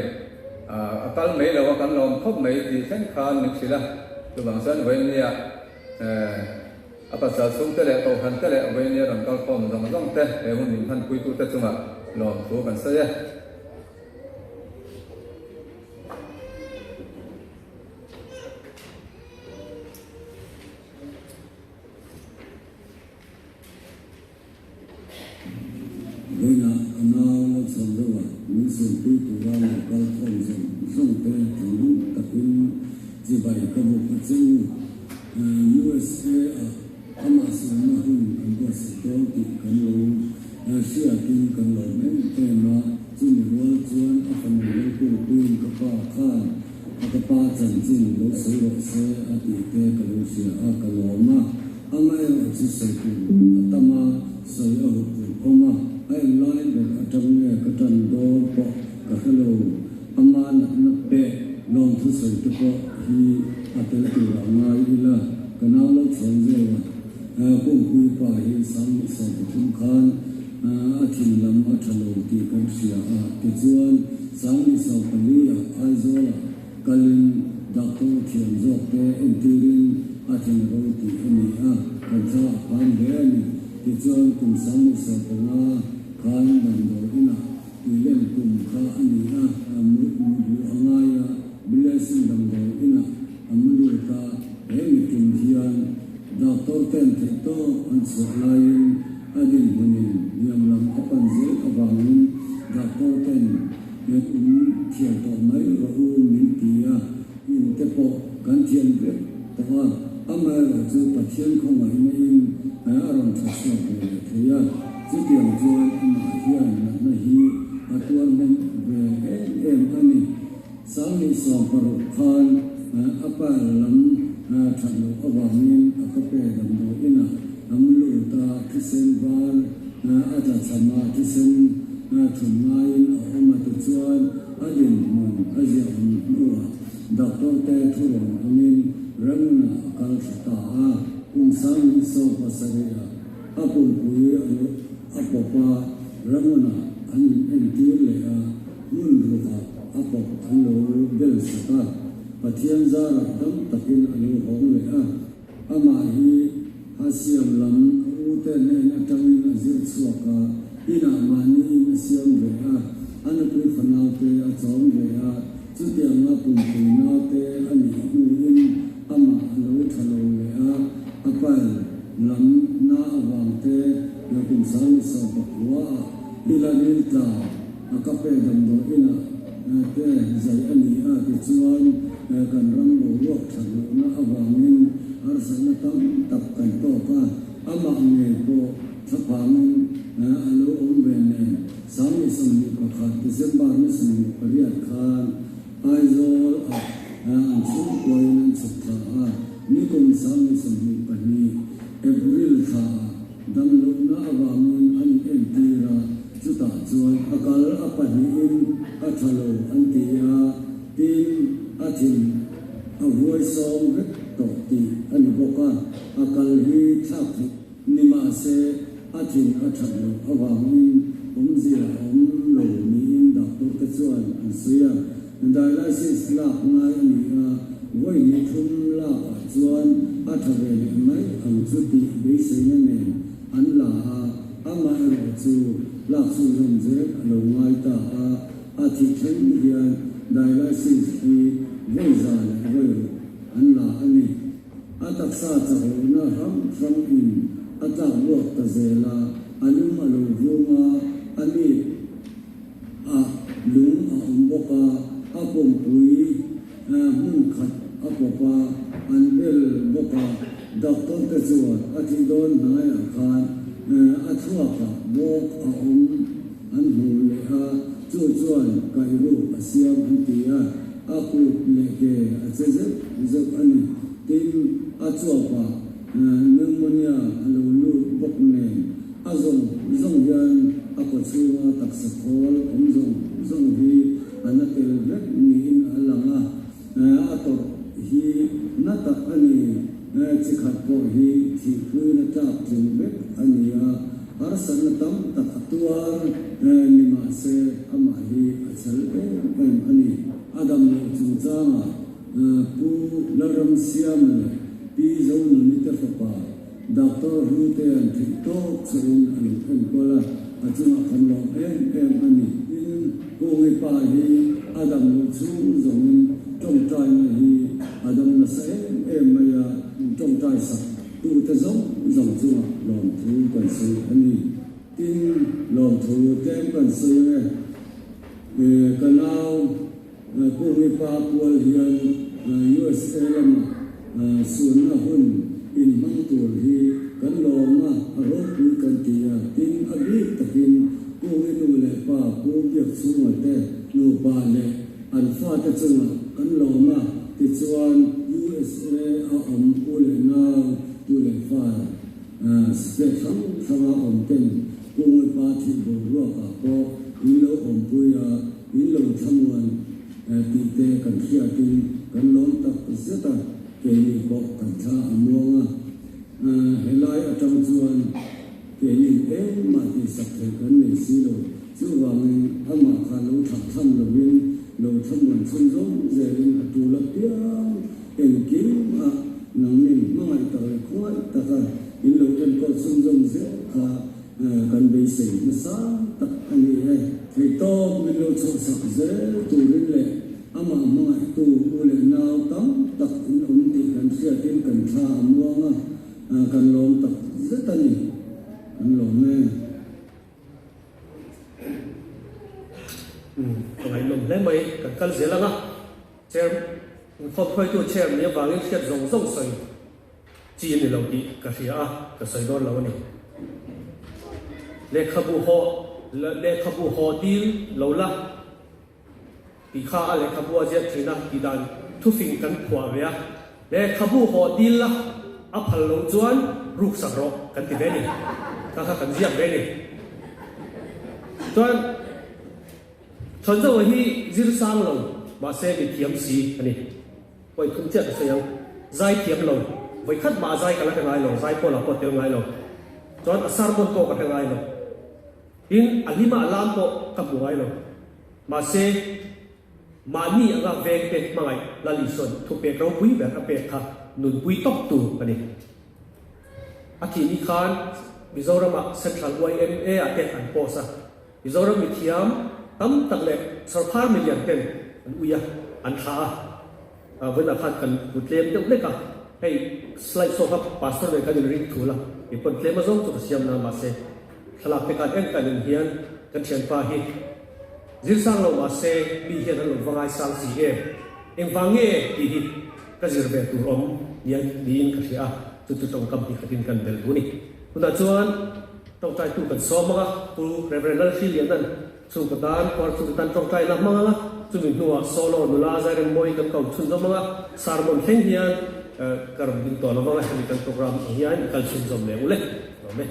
a kal mai lo a kan lawm khawp mai tih thleng khan min hrilh a, chuvang chuan vawinia A pasal chhungte leh Kohhran te leh Vawinia rawn kal khawm zawng zawng te he hun min hmanpuitute chungah lawmthu kan sawi e. Vawiinah ka nau lo chhuak deuh a, min sawmpui tura lo kal khawm zawng zawng te thinlung takin chibai ka buk a che u. USA ah amah sawmna hun kan buatsaih dawn tih kan lo hriatin kan lawm em em a, chumi rual chuan a fanu lo kulpuiin ka pa khan a ka pa chanchin lo sawi rawh se a tih te ka lo hria a, ka lawm a. Amaherawh chu sawi tur a tam a, sawi a hup tur awm a, a englai ber atang nge ka tan dawn pawh ka hre lo. Ama natna pek lawmthu sawi te pawh hi a tel turah ngai ila, ka nau lo chhawn zeuh a, Kungpui pa hi 2013 khan. a thin lam a tha lo tih kan hria a. Tichuan, Sangni 14 ah Aizawlah kalin doctor thiam zawk te entirin a thin ro tih a ni a, kan thla a phan hle a ni. Tichuan, kum 15 khan damdawi inah tuilen kum kha a ni a, mutbu a ngai a, Blessing damdawi inah a mu lut a, he mitum hian doctor ten theih tawk an chhuah laiin a dinhmunin hniam lam a pan zel avangin doctor ten um thiam tawh mai rawh u min ti a, in te pawh kan thiam vek tawh a, amaherawh chu Pathian khawngaihna in a rawn tha chhuak ve leh thei a, chutiang chuan amah hian natna hi a tuar hnem ve em em a ni. 2016 khan a pa lam that loh avangin a ka pe damdawi inah a mu lut a, thisen var a tla cham a, thisen thum ngaiin a awm a tichuan a dinhmun a ziahawm hnuah doctor te thurawn angin Rangoon-ah a kal thla ta a. Kum 2017 ah a pumpui a pawp a, Rangoon-ah an inentir leh a. Hmun rukah a pawp an lo bel sak a, Pathian zarah dam takin a lo hawng leh a. Amah hi a siam lam a ute hnen atangin a zir chhuak a, inah mahniin a siam ve a, a nupui fanaute a chawm ve a, chutianga pumpui naute a nih hnuin amah a lo tha lo leh a, a pail lam na avangte kum 2019 ah Pilaril tla A ka pe damdawi inah te zai a ni a tichuan kan ram boruak that lohna avangin harsatna tam tak kan tawk a, amah ngei pawh thlaphangin a lo awm ve nen 2021 December ni 28 khan Aizawl ah an chhungkuain an chhuk thla a, nikum 2022 April thla ah Damlohna avangin an entir a, chutah chuan a kal a pahnihin a tha lo an ti a, tin a thin a huai sawm vek tawh tih a ni bawk a, a kal hi thlak theih ni mahse a thin a that loh avangin awmzia a awm lo niin doctor te chuan an sawi a. Dialysis lak ngai a ni a, vawi hnih thum lak ah chuan a tha ve leh mai ang chu tih beiseina nen an la a, amaherawh chu lak chhunzawm zel a lo ngai ta a, a thih thleng hian dialysis hi vawi za leh vawi ruk an la a ni. A taksa chaklohna hrang hrang in a tlak buak ta zel a, a lung a lo vung a, a mit A lung a awm bawk a, a pumpui hmun khat a pawp a, an bel bawk a. Doctor te chuan a thih dawn hnaiah khan a thluakah bawk a awm an hmu leh a, chu chuan kaihrup a siam an ti a, a kut leh ke a che zeuh zeuh a ni. Tin, a chuapah pneumonia a lo lut bawk nen A zawng zawng hian a kaw chhunga taksa khawl awm zawng zawng hi a na tel vek niin a lang a, a tawrh hi na tak a ni. Chi khat pawh hi thihpuina tlak tling vek a ni a, harsatna tam tak a tuar ni mah se amah hi a chhel em em a ni. A dam loh chungchangah Pu Lalramsiama leh Pi Zonuni te fapa Doctor Hlutea'n theih tawk chauhin a lo enkawl a, a chungah kan lawm em em a ni. Tin, Kungi pa hi a dam loh chhung zawngin tawngtaina hi a dam nasa em em mai a, tawngtai sak tute zawng zawng chungah lawmthu kan sawi a ni. Tin, lawmthu tlem kan sawi ang e, ka nau Kungi pa pual hian USA lama suanna hun inhmang tur hi kan lawm a, a ropui kan ti a, tin a bik takin Kungi nu leh pa Pu Biakchhunga te nupa leh an fate chungah kan lawm a, tichuan USA a awm u leh nau tu leh fa state hrang hranga awm ten Kungi pa thih boruakah pawh in lo awmpui a, In lo thlamuan tih te kan hriatin kan lawm tak zet a, keini pawh kan thla a muang a. Helai atang chuan keini eng Engmah tihsak theih kan nei si lo. Chuvangin amah kha lo thlah tham lovin lo thlamuan chhun zawng zelin a tul apiang engkim ah nangnin hmangaih tak leh khawngaih taka in lo enkawl chhunzawm zel kha kan beisei hmasa tak a ni e. Theihtawp min lo chhuahsak zel turin leh amah hmangaihtu u leh nau tam tak in awm tih kan hriatin kan thla a muang a, kan lawm tak zet a ni. Kan lawm e. Umm ka ngaihnawm hle mai, kan kal zel ang a, chair inkhawm hruaitu chair nih avangin hriat zawng zawng sawi chi a ni lo tih ka hria a, ka sawi dawn lo a ni. Lehkhabu haw lehkhabu haw dil lo la tih kha a lehkhabu a ziak thin a tih dan thufing kan phuah ve a, lehkhabu haw dil la a phal loh chuan ruksak rawh kan ti ve a ni, kha kha kan ziak ve a ni. Chuan Chhawnzawa hi zir sang lo mahse mi thiam si a ni. Vawi thum chiah ka sawi ang, zai thiam lo, vawi khat mah zai ka la hre ngai lo, zai pawh lah pawh tel ngai lo, chuan a sermon pawh ka hre ngai lo. Tin, a hlima a lam pawh ka hmu ngai lo. Mahse, mahni anga vengte hmangaih Lal Isuan thupek ropui ber a pek kha nunpui tawp tur a ni. A thih ni khan Mizoramah Central YMA ah te an post a, Mizoram mithiam tam tak leh sawrkhar milian ten an ui a, an thlah a. Vawiinah khan kan hmu tlem deuh hlek a, hei slide show kha pastor nen kan inring thul a, mipawn tlem azawng chu ka siam na mahse, Thlalak te khan eng kan in hian kan thianpa hi zir sang lo mahse mi hian an lo va ngai sang si em? Engvang nge tih hi ka zir ve tur awm nia niin ka hria a, chu chu tawngkam hi khatin kan bel duh a ni. Tunah chuan tawngtaitu kan sawm ang a, Pu Rev. Lalhrilianan chhungkaw tan, Kawr chhungkaw tan tawngtai la hmang ang a, chumi hnuah solo nula Zairemmawii kan ko chhunzawm ang a, sermon thleng hian ka rawn ding tawh lo vang a, hemi kan program ang hian i kal chhunzawm leh ule. Amen.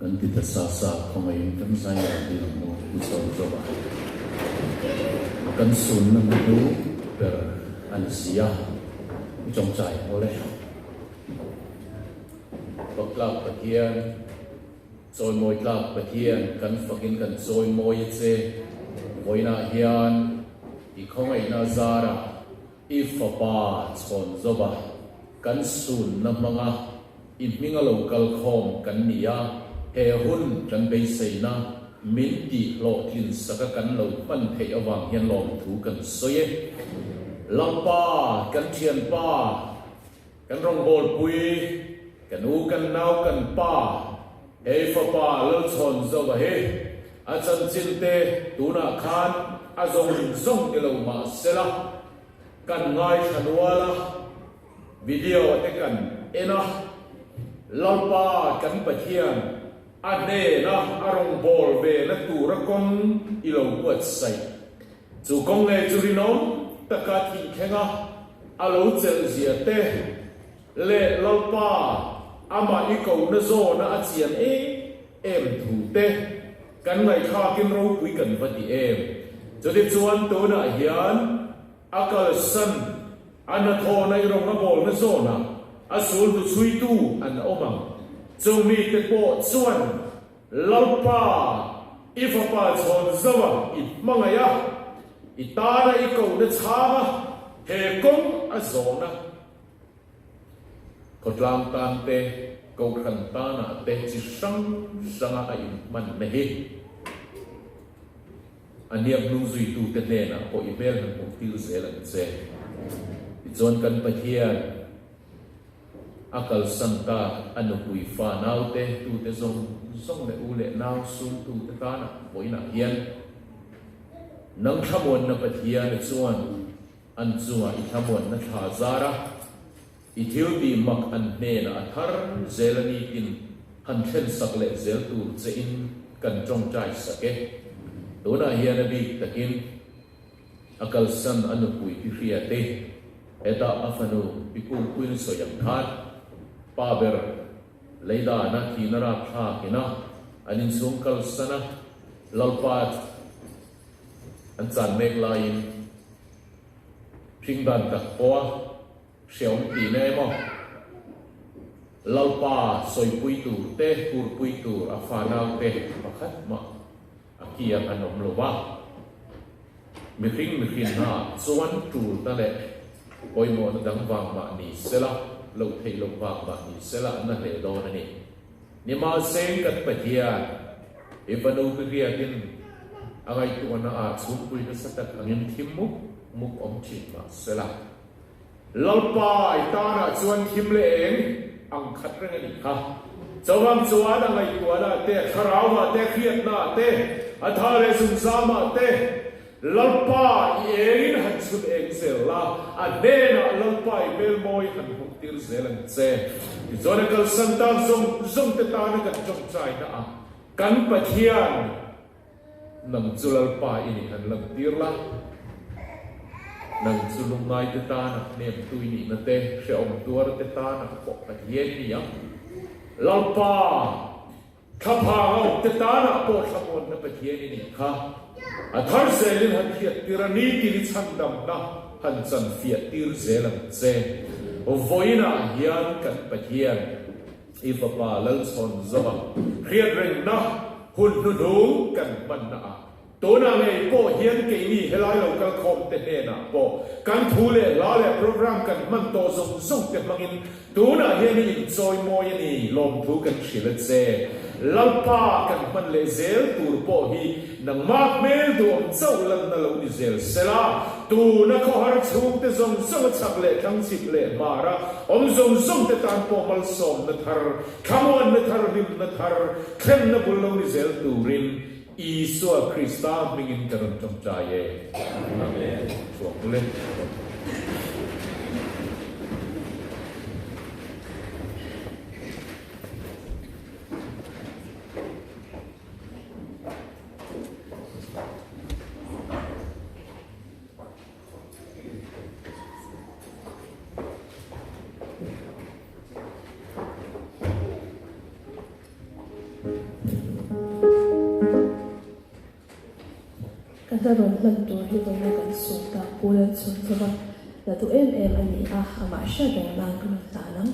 Kan ti ta sa sa khawngaihin kan zai lo ding ang maw i chawi zawk a. Kan sunna hnu ber a ni si a, i tawngtai ang awle. Paklak Pathian. Chawimawi tlak Pathian kan fakin kan chawimawi a che. Vawiinah hian i khawngaihna zarah i fapa chhawn zawva kan sunna hmanga i hminga lo kal khawm kan ni a, he hun kan beiseina min tih hlawhtlin saka kan lo hman theih avang hian lawmthu kan sawi e. Lalpa kan thianpa. Kan rawngbawlpui, kan u, kan nau, kan pa, hei fapa Lalchhawn Zova hi a chanchin te tunah khan a zawng zawng ni lo mah sela, kan ngaithla nual a, video te kan en a, Lalpa kan Pathian a hnena a rawngbâwl ve na tura kawng i lo buatsaih. Chu kawng ngei chu rinawm taka thih thleng a, A lo chelh zia te leh Lalpa amah i kohna zawna a chian em em thu te kan ngaihthlakin ropui kan va ti em. Chutichuan tunah hian a kalsan a hnathawhna i rawn a bawlna zawnah a sul hnu chhuitu an awm ang. Chung mite pawh chuan Lalpa, i fapa chhawn zauh a, i hmangaih a, i tana i kohna chhang a, he kawng a zawn a. Khawtlang tan te, Kohhran tanah te chi hrang hranga a inhmanna hi a hniam hnung zuitute hnenah pawh i hmel han hmuh tir zel ang che. Tichuan kan Pathian. A kalsan tak a nupui fa naute tute zawng zawng leh u leh nau sumtute tana vawiinah hian nang thlamuanna Pathian chuan an chungah i thlamuanna thla zar a, i thil tih mak an hnenah a thar zel a ni tin han thlensak leh zel tur che in kan tawngtai sak e. Tunah hian a bik takin a kalsan a nupui pi hria te, Hetah a fanu pi Kungpuiin sawi ang khan pa ber leidana thihna rapthlak ina an inchhung kalsan a, Lalpa An chan mek laiin hring dan tak pawha hreawm tihna emaw Lalpa sawipui tur te hurpui tur a fanau te pakhat mah a kiang an awm lo va. Mihring mihrinna chuan tulna leh pawimawhna dang vang mah ni sela, loh theih loh vang mah ni sela an la hle dawn a ni. Nimahse kan Pathian, i fanu Piriatin a ngaihtuahna ah chhungpui nasa tak angin thim mup mup awm thin mah sela, Lalpa i tanah chuan thim leh eng ang khat reng a nih kha. Chawang chuan a ngaihtuahna te, a thlarauah te, a hriatna te, a tha leh zungzamah te, Lalpa i engin han chhun eng zel la, a hnenah Lalpa i hmelmawi han hmuh tir zel ang che. Tichuan a kalsan tak zawng zawng te tana kan tawngtaina ah kan Pathian nang chu Lalpa i nih han lang tir la, nang chu lungngai te tana hnemtu i nihna te, hrehawm tuar te tana pawh Pathian i ni ang. Lalpa! Thlaphang a awm te tanah pawh thlamuanna Pathian i nih kha. A thar zelin han hriat tir a, nitin i chhandamna han chan fiah tir zel ang che. Vawiinah hian kan Pathian, i Fapa Lalchhawn Zova hriatrengna hun hnuhnung kan hmanna ah Tunah ngei pawh hian keini helai lo kal khawm te hnenah pawh kan thu leh hla leh program kan hman tawh zawng zawng te hmangin tunah hian i inchawi mawi a ni lawmthu kan hrilh a che. Lalpa kan hman leh zel tur pawh hi nangmah hmel duhawm chauh lanna lo ni zel sela, tuna khawhar chhungte zawng zawng a chak leh thangchip leh hmara awm zawng zawng te tan pawh malsawmna thar, thlamuanna thar, hlimna thar, thlenna bul lo ni zel turin Isua Krista hmingin ka rawn tawngtai e. Amen. Chhuak ule. Ka hla rawn hman tur hi vawiin kan sawi ta Pu Lalchhunzova la duh em em a ni a, amah hriat reng nan ka rawn hlan ang.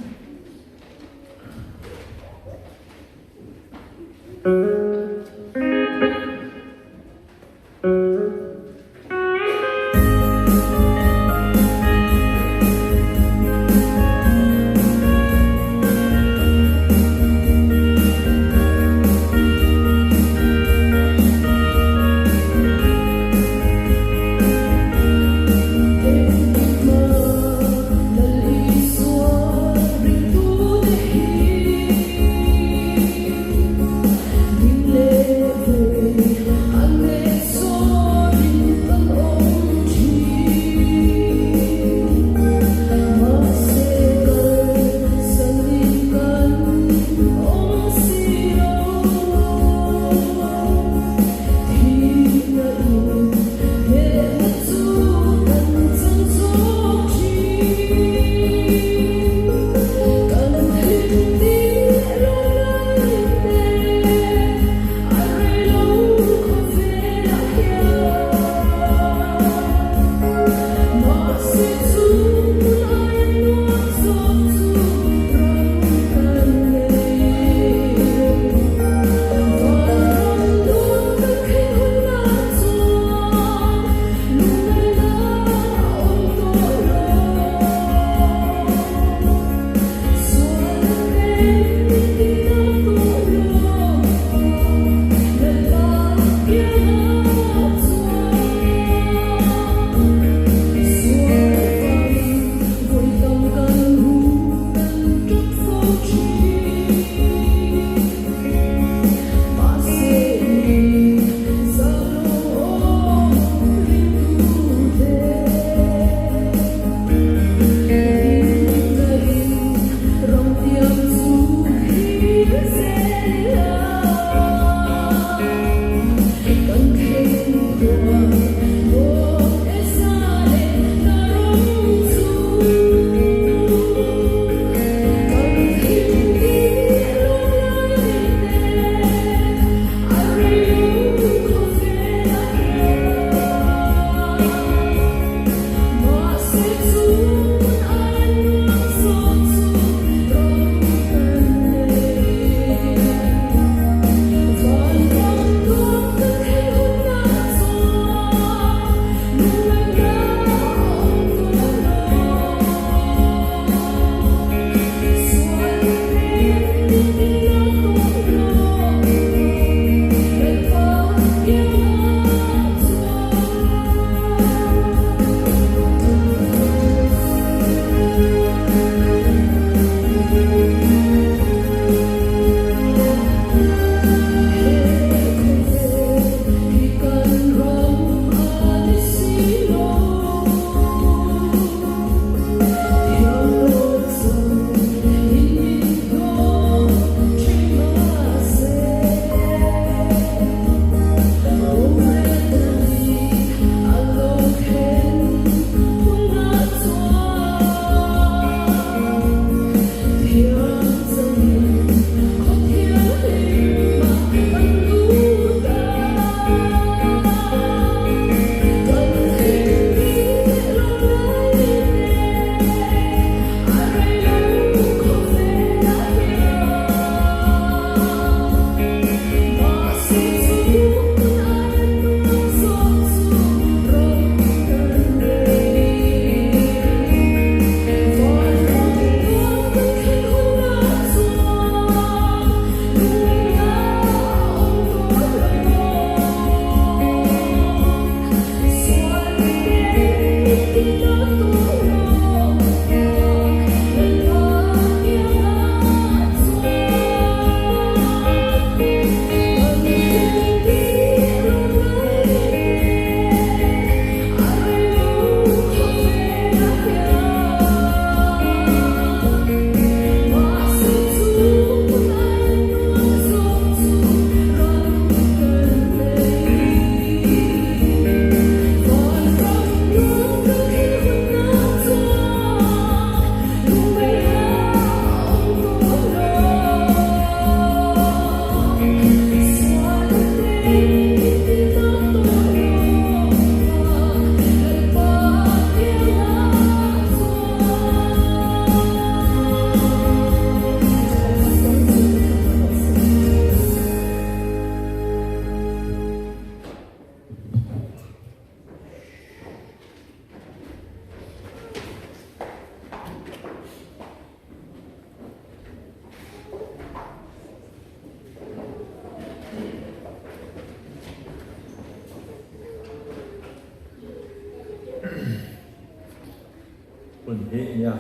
Hun hi nia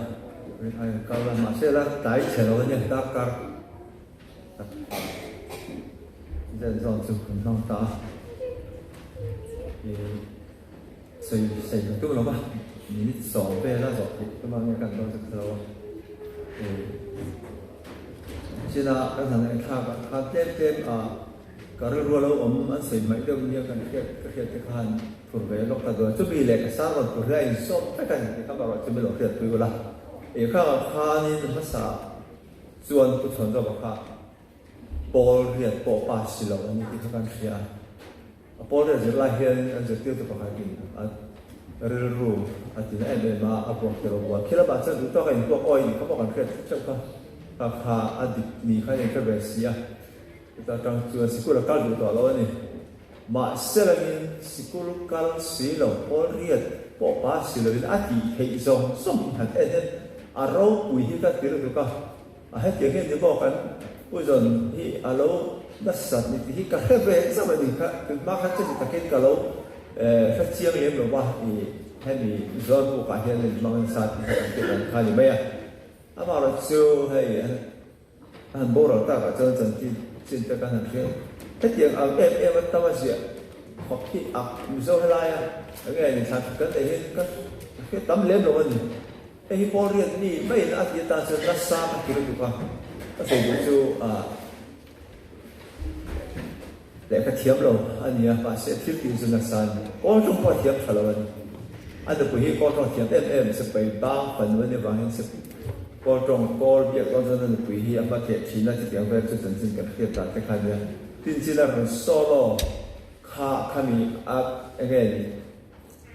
rin aiin kal a, mahse la tlai chhe lo a nia darkar tak zen zawn chu kan hmang ta a, i sawi sawi ka tum lo va, minute sawm vel a zawh theih tum a nge kan dawn chu ka hre lo a, i china kan han engthlak ah khan tlem tlem a ka rilru a lo awm an sawi hmaih deuh nia kan hriat ka hriat te khan. Phur ve lawk ta duai. Chumi leh ka sermon tur hi a insawm vek a ni tih kha erawh chu min lo hriatpui ula. Eikhangah khanin hmasa chuan Pu Chhawnzawma kha Paul riat pawh pa si lo a ni tih kha kan hria a. A Paul riat zir lai hianin an zirtirtu pakhatin a rilru a tina em em a, a buak tir a buai. Khi lamah chuan duh tawk a inbuak awi tih kha pawh kan hriat theuh kha. Kha kha a dik ni khan a inhre ve si a. Chuta tang chuan sikul a kal duh tawh lo a ni. Mahse langin sikul kal si lo, pawl riat pawh pa si loin a tih theih zawng zawng in han en hian a ropui hi ka ti lutuk a. A hetiang hian ni maw kan Pu John hi a lo nasat ni tih hi ka hre ve chauh a ni kha. Tunhma khan chuti takin ka lo hre chiang lem lo va, i hemi Zawlbukah hian in hmang nasa tih kha kan tih ang kha a ni mai a. Amaherawhchu hei A han boral tak ah chuan chanchin chin te kan han hria. Hetiang ang em em a tam a ziah khawp hi a Mizo helai a enge ni thlan kan nei hian ka hria tam lem lo a ni. Hei hi Paul riat mi maiin a ti atan chuan nasa ka ti lutuk a, ka sawi duh chu ah lehkha thiam lo a ni a, mahse thil tih chu nasa a ni. Kawl tawng pawh a thiam tha lo a ni. A nupui hi kawl tawng thiam em em sipai bang fanu a nih avangin sipai kawl tawng kawl biak dawn chuan a nupui hi a hma theh thin a, chutiang vel chu chanchin kan hriat dan te kha a nia. Tin chin a rawn solo kha khami a enge ni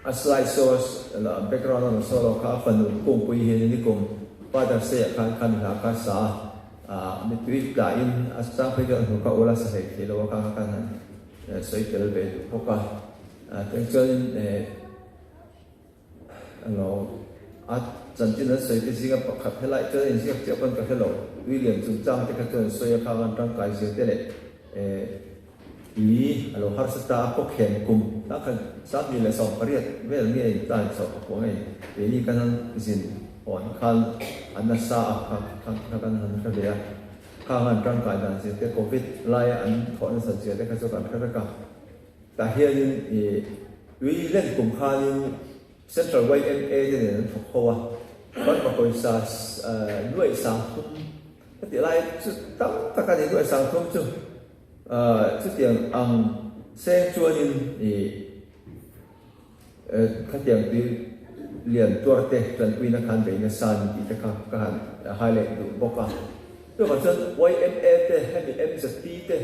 a slide show a background a rawn solo kha a fanu kungpui hian in i kum Father's Day ah khan khami hla kha a sa a. Mittui tlahin a chang phei chuan hnu kha ula sa hlei thei lo a kha khan han sawi tel ve duh bawk a. Tiang chuanin alo a chanchin an sawi te zinga pakhat helai chuan a inziak chiah pawn ka hre lo. William chungchang te kha chuan an sawi a khang an tangkai zia te leh tui a lo harsa ta a khawkhen kum ta khan 2018 vel nge in tan chauh a pawh ngei keini kan han zin hawn khan a nasa a kha kha kha kan han hre ve a khang an tangkai dan zir te covid laia an thawh nasat zia te kha chu kan hre vek a tah hianin ih tui len kum khanin Central YMA te nen an thawk ho a, Burma pawisa nuaih sang thum ka tih lai chu tam tak a ni, nuaih sang thum chu chutiang ang seng chuanin ih khatiang tui lian tuar te tanpuina khan bei nasa a ni tih te kha ka han highlight duh bawk a. Chuvang chuan YMA te hemi MZP te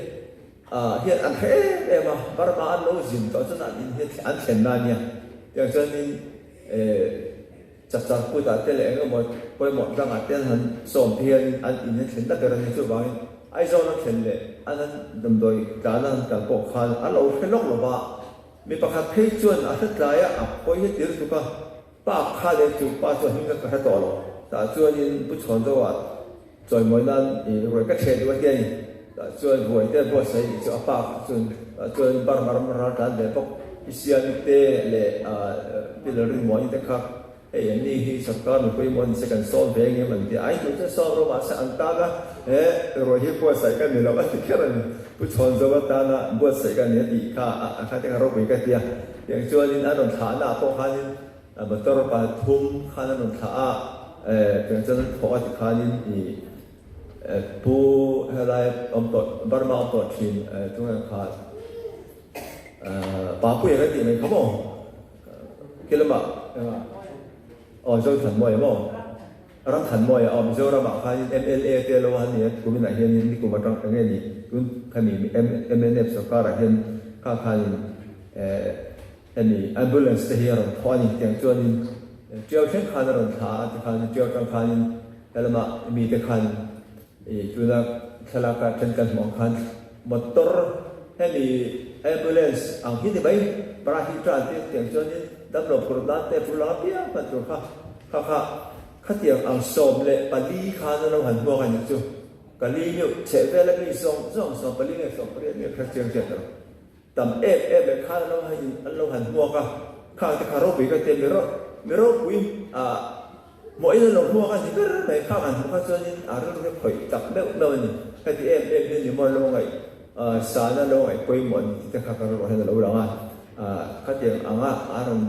hian an hre em em a, Burma an lo zin tawh chuan an in hi an thlen na ania, tiang chuanin chapchar kut ah te leh eng emaw pawimawh dang ah te an han sawm te hianin an in hi thlen na ber a ni, chuvangin Aizawl a thlen leh an han damdawi tlan a han kal pawh khan a lo hre lawk lo va, mi pakhat phei chuan a hre tlai a, a pawi hi tir tuk a, pa kha leh chu pa chu a hming kha ka hre tawh lo, tah chuanin Pu Chhawnzoa Chawimawi nan i ruai ka ṭheh duh a tia ni. Tah chuan ruai te buatsaih nih chu a pa kha chuan tah chuan Burma ram ral tlan ve bawk. I siami te leh Pillar Rinmuani te kha hei an ni hi sarkar mipui maw ni se kan sawm ve ngem an ti a. Ai duh chuan sawm rawh mahse an tana he ruai hi buatsaih ka ni lo a ti kher a ni. Pu Chhawnzova tana buatsaih ka ni a tih kha a kha te kha ropui ka ti a. Tiang chuanin an rawn thlahna ah pawh khanin Motor pathum khan an rawn thlah a, tiang chuan an thawh a tikhanin i Pu helai awm tawh Burma awm tawh thin tunge kha Papuia kan tih mai kha maw? Khi lamah engah aw Zothanmawia maw? Ramthanmawia aw Mizoramah khanin mla te lo a ni a kuminah hianin nikum atang enge ni tun khami mnf sorkarah hian kha khanin Hemi ambulance te hi a rawn thawh a ni tiang chuanin Tiau thleng khan a rawn thla a tikhan Tiau tang khanin helama mite khan ih tuna thlalak ah then kan hmuh ang khan motor hemi ambulance ang hi ni mai para hi tan te tiang chuanin damlo phur nan te phur lang apiang hman tur kha kha kha khatiang ang 14 khan a lo han hmuak a nih chu kali meuh chheh vel a mi zawng zawng 14 nge 18 nge kha chiang chiah ta lo. Tam em em leh khan an lo han an lo han hmuak a, khang te kha ropui ka ti a, mi ro mi ropui ah Hmuahin an lo hmuak a ni ber mai kha kan hmuh kha chuanin a rilru hi khawih tak meuh meuh a ni. Heti em em hi ni maw lo ngaih sana lo ngaih pawimawh ni tih te kha ka rilruah hian a lo lang a. Khatiang anga a rawn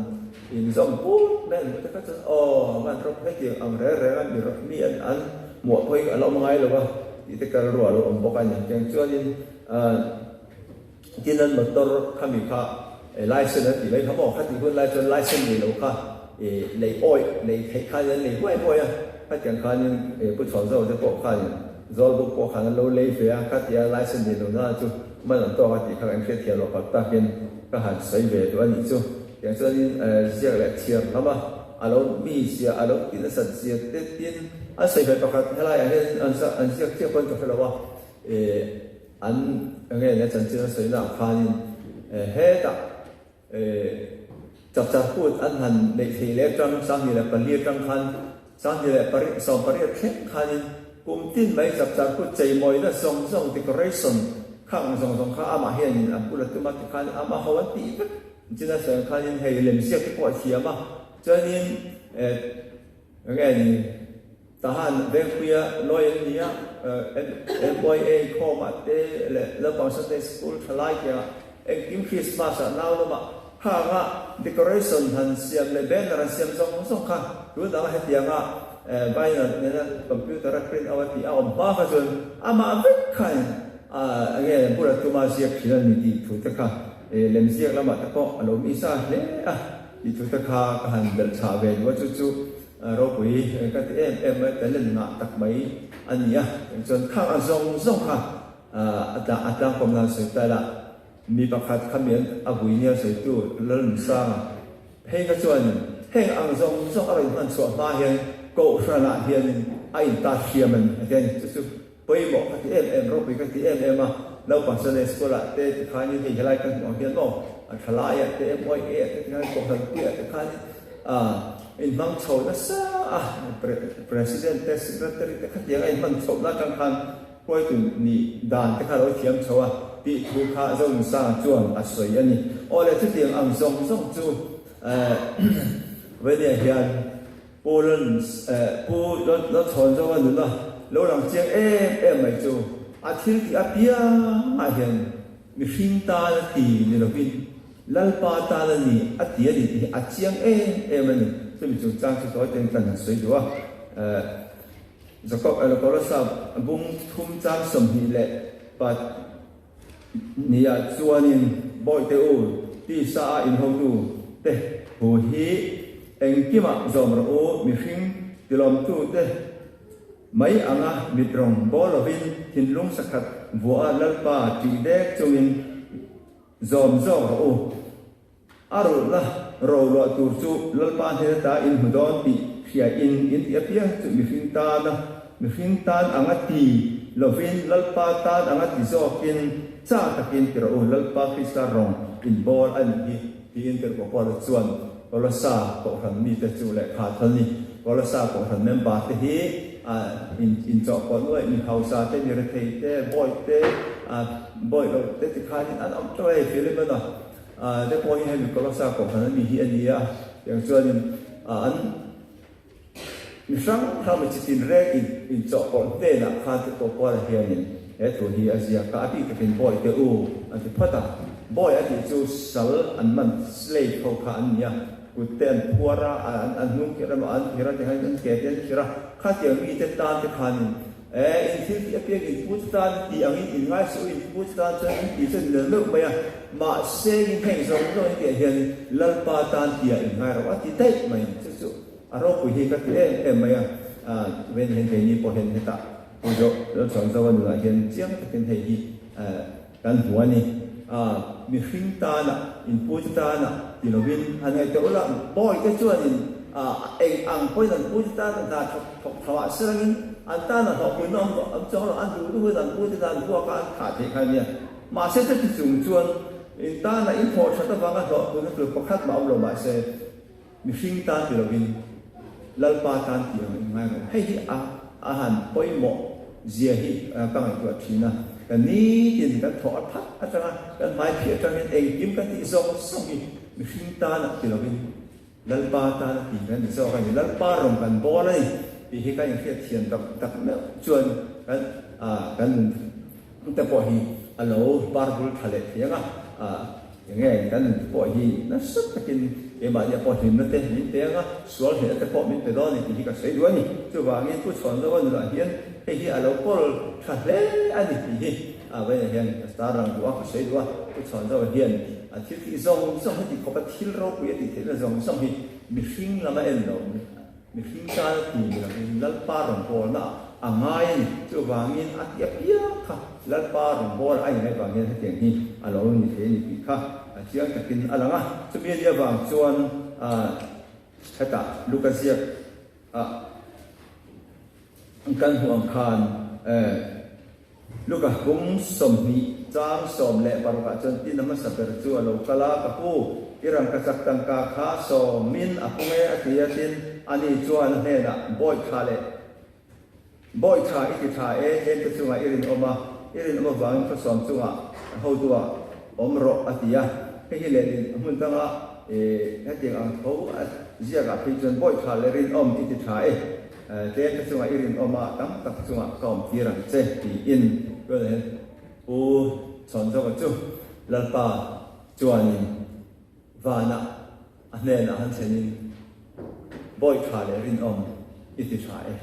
inzawm put mai an hmuh te kha chuan aw van rawp hetiang ang reng reng a mi an an hmuah pawhin a la awm ngai lo a tih te ka rilruah a lo awm bawk a ni. Tiang chuanin Tin an motor khami kha license an tih mai kha maw, khatih hun lai chuan license nei lo kha lei awih lei theih khanin an lei huai huai a, khatiang khanin Pu Chhawnzo te pawh khanin Zawlbuk pawh khan an lo lei ve a, khatia license nei lo na chu man an tawk a tih kha kan hriatthiam loh phak takin ka han sawi ve duh a nih chu. Tiang chuanin ziak leh chhiar lam a, a lo mi zia a lo ti nasat zia te tin an sawi ve pakhat helaiah hian an ziak chiah pawn ka hre lo a. An nge le chanchin an sawi na ah khanin hetah chapchar kut an han neih thei leh atang 2004 atang khan 2018 thleng khanin kum tin mai chapchar kut cheimawina zawng zawng decoration khang zawng zawng kha amah hianin a bula tum a tikhan amah ho an tih vek chin a sawi ang khanin hei lemziak te pawh a thiam a chuanin nge ni. Tahan Vengpuia lawi an ni a, MYA khawmah te leh Naupang Sunday School thalai tiangah engkim Christmas ah nau lamah khanga decoration han siam leh banner an siam zawng zawng kha tun anga hetianga banner nena computer a print out a tih a awm hma kha chuan amah vek khan enge bula tuma ziak thin a ni tih thu te kha lemziak lamah te pawh a lo misa hle a tih thu te kha ka han belh chhah ve duh a chu chu Ropui ka ti em em mai, talent ngah tak mai a ni a, chuan khang a zawng zawng kha a tla a tlangkawm nan sawi ta ila, mi pakhat kha mi an a vui nia sawitu Lalnunsanga phei kha chuan heng ang zawng zawng a rawn hman chhuah hma hian Kohhranah hianin a intat hriam a ni a ti a ni. Chu chu pawimawh ka ti em em, ropui ka ti em em a, naupang Sunday School ah te tikhanin hei helai kan hmuh ang hian maw a thalai ah te MYA ah te tikhanin Kohhran pui ah te khanin inhmang chho nasa a, President te Secretary te khatiang a inhman chhoh na atang khan hruaitu nih dan te kha lo thiam chho a tih thu kha Zonunsanga chuan a sawi a ni. Aw le chutiang ang zawng zawng chu Venia hian Pu Lawrence eh Pu Lawchhawnzawa nuna lo lang chiang em em mai chu a thil tih apiangah hian mihring tan a ti ni lovin Lalpa tan a ni a ti a ni tih hi a chiang em em a ni. Chumi chungchang chu tawi ten kan han sawi duh a. Eh Jakob eh Kolosa bung thum chang 28 Nia chuanin Bawihte u, tisa a inhotu te hu hi engkimah zawm rawh u, mihring tilawmtu te mai anga mit rawng bawl lovin thinlung sakhat vuah a Lalpa ṭih dek chungin zawm zawk rawh u. A rulhna roluah tur chu Lalpa hnen ata in hmu dawn tih hria in in ti apiang chu mihring tana mihring tan anga ti lovin Lalpa tan anga ti zawkin chak takin ti rawh u, Lalpa Krista rawng in bawl a nih hi tiin Tirhkoh Paula chuan Kolosa kohhran mite chu lehkha a thawn ni. Kolosa kohhran member te hi in inchawhpawlh nuaih mi hausa te, mi rethei te, bawi te, bawi loh te tikhanin an awm teuh a hei Philemon-a. Te pawh hi hemi Kolosa kohhran a mi hi a ni a, tiang chuanin an mi hrang hrang mi chitin reng in inchawhpawlh hnenah khan te pawh Paula hianin he thu hi a ziak a, a bik takin bawi te u an ti phawt a, bawi a tih chu sal an man slave ho kha an ni a, kut te an phuar a, an hnung khirh emaw an khirh a tikhanin an ke te an khirh a, khatiang mite tan te khanin E, in thil tih apiang in pu chu tan tih angin in ngai suh u, in pu chu tan chuan in tih chu nel meuh mai a, mahse in heng zawng zawng in tihah hian Lalpa tan tihah in ngai rawh a ti daih mai, chu chu a ropui hi ka ti em em mai a, ven hian keini pawh hian hetah Pu Zawh Lalchhuanzawa nunah hian chiang takin hei hi kan hmu a ni. Mihring tana, in pu chu tana ti lovin han ngaihtuah ula, bawite chuanin eng ang pawhin an pu chu tana hna thawk thawk tho ah serangin an tana hlawhpuina awm tawh awm chuang lo, an duh duhin an pu te tan vuaka an thah theih kha a nia. Mahse chuti chung chuan in tana in thawh that avanga hlawhpuina tur pakhat mah awm lo mahse mihring tan ti lovin Lalpa tan tih ang in ngai lo. Hei hi a a han pawimawh zia hi ka ngaihtuah thin a. Ka nitin kan thawh a phat atanga kan hmai phih atangin engkim ka tih zawng zawng hi mihring tanah ti lovin. Lalpa tana ti kan ni zawk a ni, Lalpa rawng kan bawl a ni tih hi kan inhriat thiam tak tak meuh chuan kan kan nun te pawh hi a lo par bul tha leh thei ang a, enge kan nun te pawh hi nasa takin keimahni pawh hlimna te min pe ang a, sual hnehna te pawh min pe dawn a ni tih hi ka sawi duh a ni. Chuvangin Pu Chhawnzova nunah hian hei hi a lo kawl tha hle a ni tih hi a vawiinah hian ka star rang duh a, ka sawi duh a. Pu Chhawnzova hian a thil tih zawng zawng heti khawpa thil ropui a tih theihna zawng zawng hi mihring lama en lo, mihring tan a ti ni lovin Lalpa rawngbawlna a ngai a ni. Chuvangin a tih apiang kha Lalpa rawngbawla a ingaih vang hian hetiang hi a lo ni thei a ni tih kha a chiang takin a lang a. Chumi a nih avang chuan hetah Luka ziak a kan hmuh ang khan Luka kum 20 chang 16 ah chuan tin a hmasa ber chu a lo kal a, Ka pu, i rangkachak tangka kha sawmin a pung e a ti a, tin ani chuan a hnenah, Bawi tha leh Bawi tha i ti tha e, tlem te chungah i rinawm a, i rinawm avangin khaw sawm chungah hotuah awm rawh a ti a. Hei hi lehlin a hmun danga hetiang ang tho a ziakah phei chuan Bawi tha leh rinawm i ti tha e, Tlem te chungah i rinawm a, tam tak chungah ka awm tir ang che tiin tunah hian Pu Chhawnzawka chu Lalpa chuanin vanah a hnenah han thlenin Bawi tha leh rinawm i ti tha e,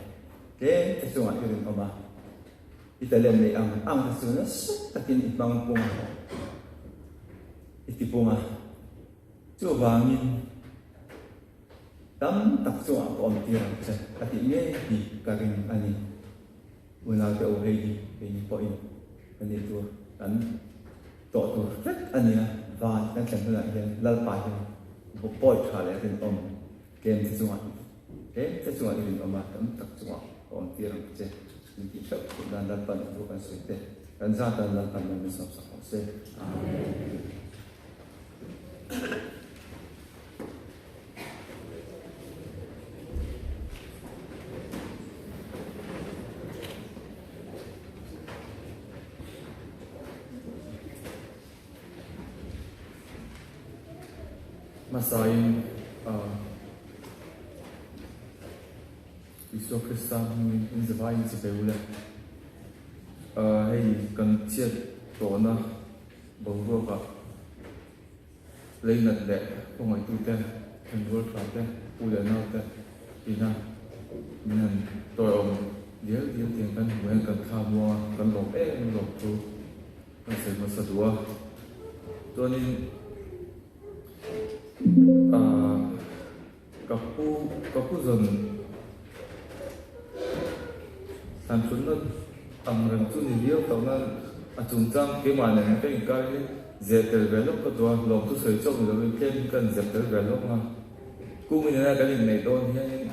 tlem te chungah i rinawm a, i talent neih ang ang te chu nasa takin i hmang pung a, i ti pung a, chuvangin Tam tak chungah ka awm tir ang che a tih ngei hi ka ring a ni. Unaute u hei hi keini pawhin ka nih tur kan tawh tur vek a nia, van kan thlen hunah hian Lalpa hian pawi tha leh rinawm tlem te chungah tlem te chungah i rinawm a, tam tak chungah ka awm tir ang che min tih hreuh theih nan Lalpan a thu kan sawi te kan zatan Lalpan min sawmsak rawh se. Amen. Hmasain Isua Krista hmingin in zavaiin chibai ule. Hei kan chhiat tawhna boruakah Leinat leh kawngaihtute, thenrual tha te, u leh nau te ina min han tawiawm dial dial tiang kan hmu hian kan thla muang a, kan lawm em lawm chu kan sawi hmasa duh a. Chuanin aah ka pu ka pu zawn thlan thunna ang reng chu ni viau tak nan a chungchang keimah nen ka inkar hi zeh tel ve lawk ka duh a, lawm chu sawi chawk ni lovin tlem hi ka inzep tel ve lawk a, kung inena kan inneih dawn hianin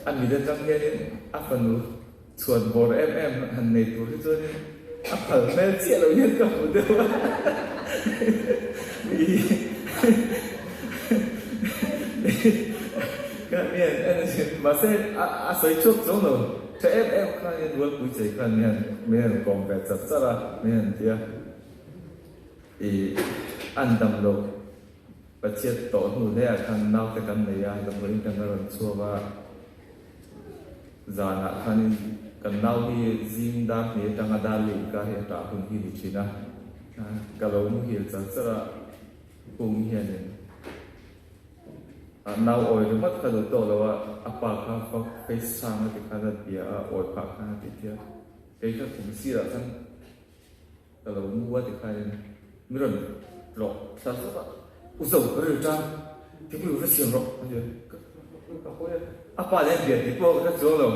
a mit atang hianin a fanu chhuat bawr em em han nei tur hi chuanin a phal hmel chiah lo hian ka hmu deuh a ka mian en a sin mahse a sawi chhuak chuang lo tha em em khanin rualpui chei khan mian min han kawm ve char char a min han ti a i an dam loh Pathian tawh hnu hle ah khan naute kan nei a damdawiin kan la rawn chhuak a. Zanah khanin kan nau hi zing dar hnih atanga dar leh inkar hi a tah hun hi ni thin a, ka lo muhil char char a, kung hianin nau awi ringawt kha duh tawh lo a, a pa kha face sang a ti khan a bia a, awi phah khan a ti tia, kei kha khum sirah khan Ka lo mu a ti khain mi rawn tlawh thla zauh a, U Zo, ka ril tan, thingpui va siam rawh a ti a, ka hawi a, a pa nen bian tih pawh ka hre chuang lo,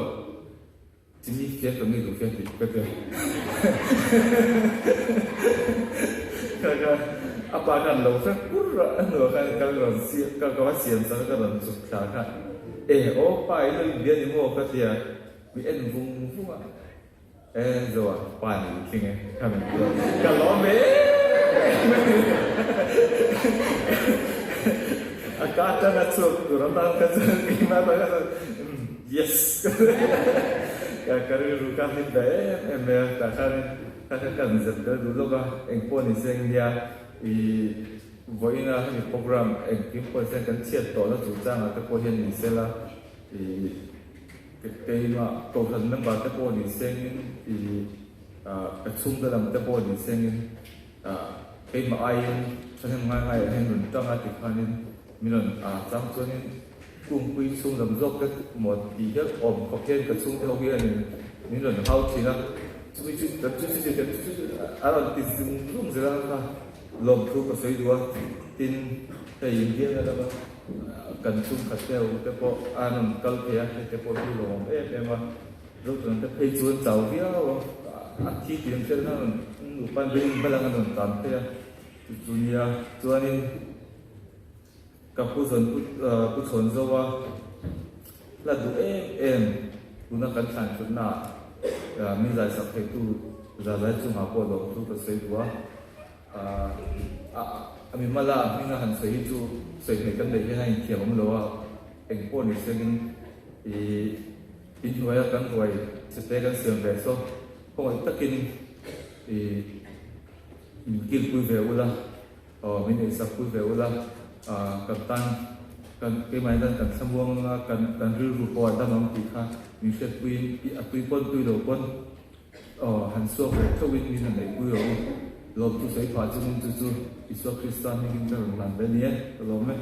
Chini fian ka mi duh fian tih ka ti a, ka ka a pa khan lo hre kur a, a hnuah khan ka rawn siam ka ka va siam sak a, ka rawn chuk thla kha, E aw pa i lo inbian i maw ka ti a, mi en vung vung a. E Zoa, pa nih i tling e, ka min ti a, ka lawm em em. A ka atanga chhuak tur atan kha chuan keimah tak kha chuan yes ka ka rilru ka hlim ve em em mai a, tah khanin kha kha kan zep tel duh lawk a, engpawh ni se eng nia i. Vawiina hemi program engkim pawh hian kan chhiat tawhna chungchangah te pawh hian ni sela ih keimah kohhran member te pawh ni sengin ih ka chhungte lam te pawh ni sengin keimah aiin thahnem ngai ngaiah hian rawn tang a tikhanin min rawn chang chuanin kungpui chhung lam zawk te maw tih hial awm khawp hian ka chhungte ho hianin min rawn hau thin a chumi chu chu chu chu chu chu a rawn ti zung zung zel ang kha. Lawmthu ka sawi duh a, tin hei Indiana lama kan chhungkhat te ho te pawh a rawn kal thei a, hei te pawh hi lawmawm em em a, Zotuna te phei chu an chau viau a, a thi tih an hriat khan an nupa in building hma lang an rawn tlan phei a, chu chu nia chuanin ka pu zawn pu chhawn zo a hla duh em em tuna kan thlan thutna ah min zaisak theitu zazai chungah pawh lawmthu ka sawi duh a. A mimala a hminga han sawi hi chu sawi hmeh kan neih hian a inthiam awm lo a, eng pawh ni sengin ih inhnuaia kan ruai chete kan siam ve saw khawngaih takin ih min kilpui ve ula aw min eisakpui ve ula kan tan kan keimah hian kan thlamuang anga kan kan rilru pawh a dam ang tih kha min hriatpuiin a tui pawn tui lo pawn Aw, han suak leh theuhin min han neihpui rawh u. Lawmtu sawi phah chungin chu chu Isua Krista hmingin ka rawn hlan ve ni e, ka lawm e.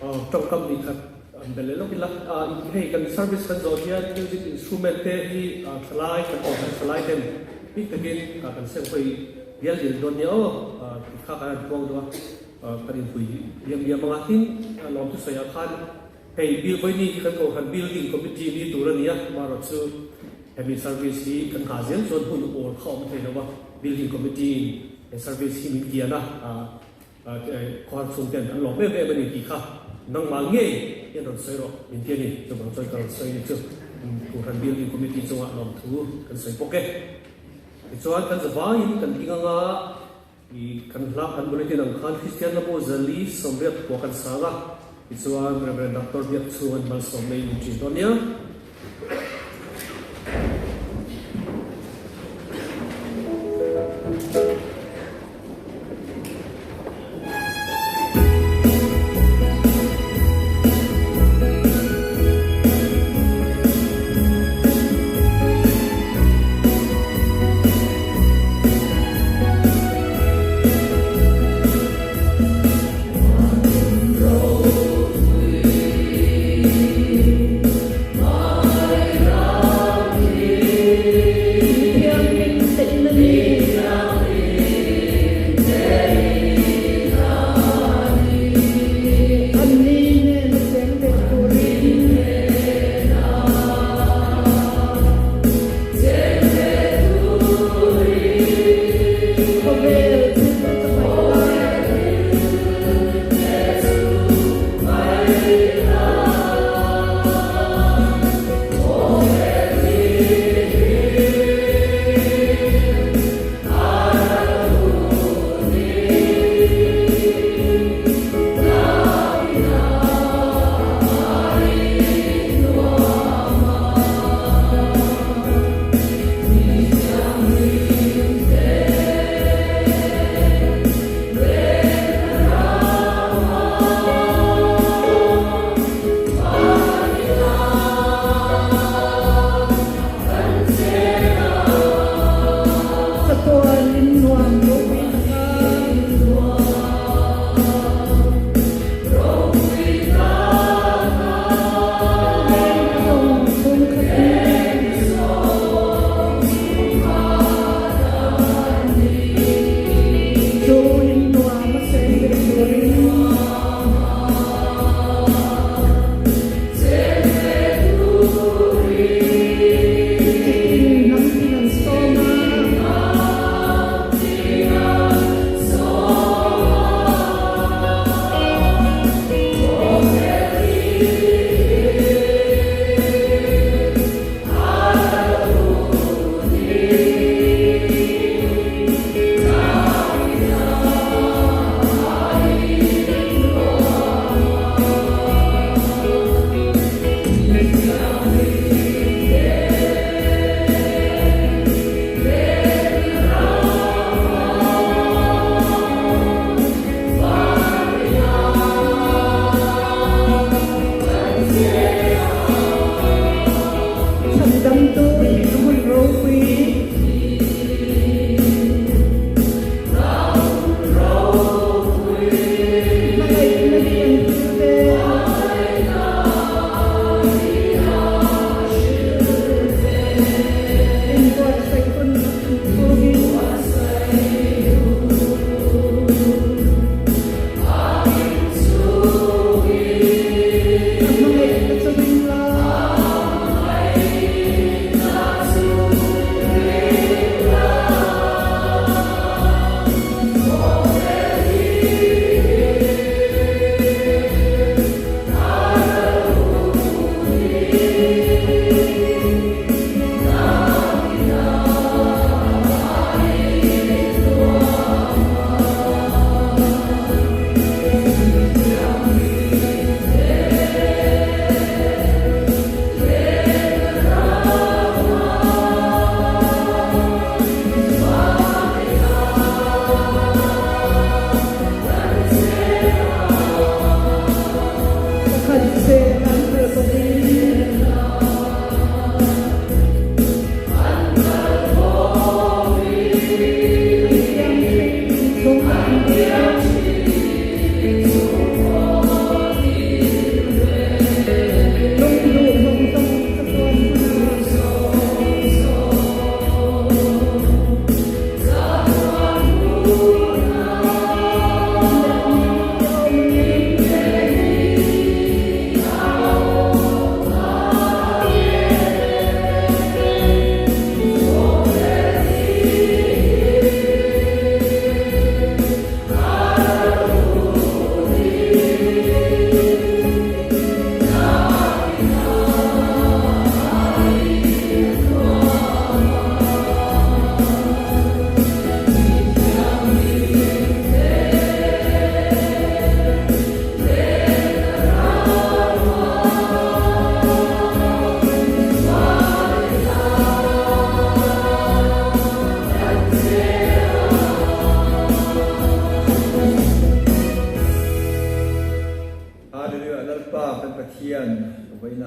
Aw, tawngkam nih khat an bel leh lawk ila. Hei kan service kan zawh hian music instrument te hi thalai kan awm kan thalai ten bik takin kan seng hawi bial dil dawn nia aw tih kha kan han puang duh a, kan inpui liam liam ang a. Tin, lawmthu sawiah khan Hei Bill Vawiini hi kan Kohhran Building Committee ni tur a ni a, amaherawhchu hemi service hi kan nghah zel chuan hun awl kha awm thei lo a, Building Committee in he service hi min kian a, khawhar chhung ten an lawm em em a ni tih kha nangmah ngei hian rawn sawi rawh min ti a ni, chuvang chuan ka rawn sawi ni chu Kohhran Building Committee chungah lawmthu kan sawi bawk e. Tichuan kan zavaiin kan ding anga I kan hla kan bulletin ang khan Kristian Labo Zali 80 pawh kan sang a, tichuan Rev. Doctor Biakchhunga'n malsawmna in min ṭin dawn nia.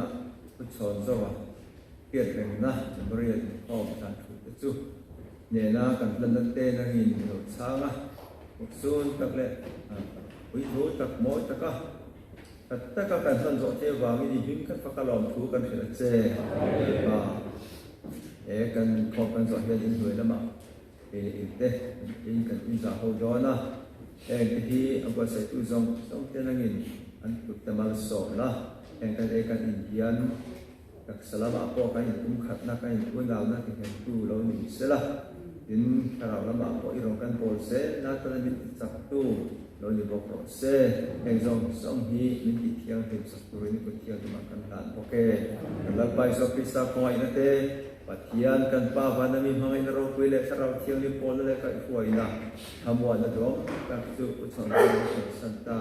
Vawiinah Pu Chhawnzawa hriatrengna Memorial inkhawm hlan thu te chu nena kan hlanna te nangin i lo chhang a, muksun tak leh puithu tak mawi taka that taka kan hlan zawh te vangin i hming kan fak a lawm thu kan hrilh a che. Pa, he kan inkhawm kan zawh hian inhnuai lamah kei leh inte in kan inzah ho dawn a, heng te hi a buatsaihtu zawng zawng te nangin an kut te malsawm la, heng kan ei kan in hian Taksa lamah pawh kan inpumkhatna, kan inpunauna tihnemtu lo ni sela, tin, thlarau lamah pawh i rawn kan bawl zel na tana min tichaktu lo ni bawk rawh se. Heng zawng zawng hi min ti thianghlim sak turin i kut thianghlimah kan hlan bawk e. Kan Lalpa Isua Krista khawngaihna te, Pathian kan Pa vana mi hmangaihna ropui leh thlarau thianghlim pawlna leh kaihhruaina thlamuanna duang tak chu u chhawn dawn Santa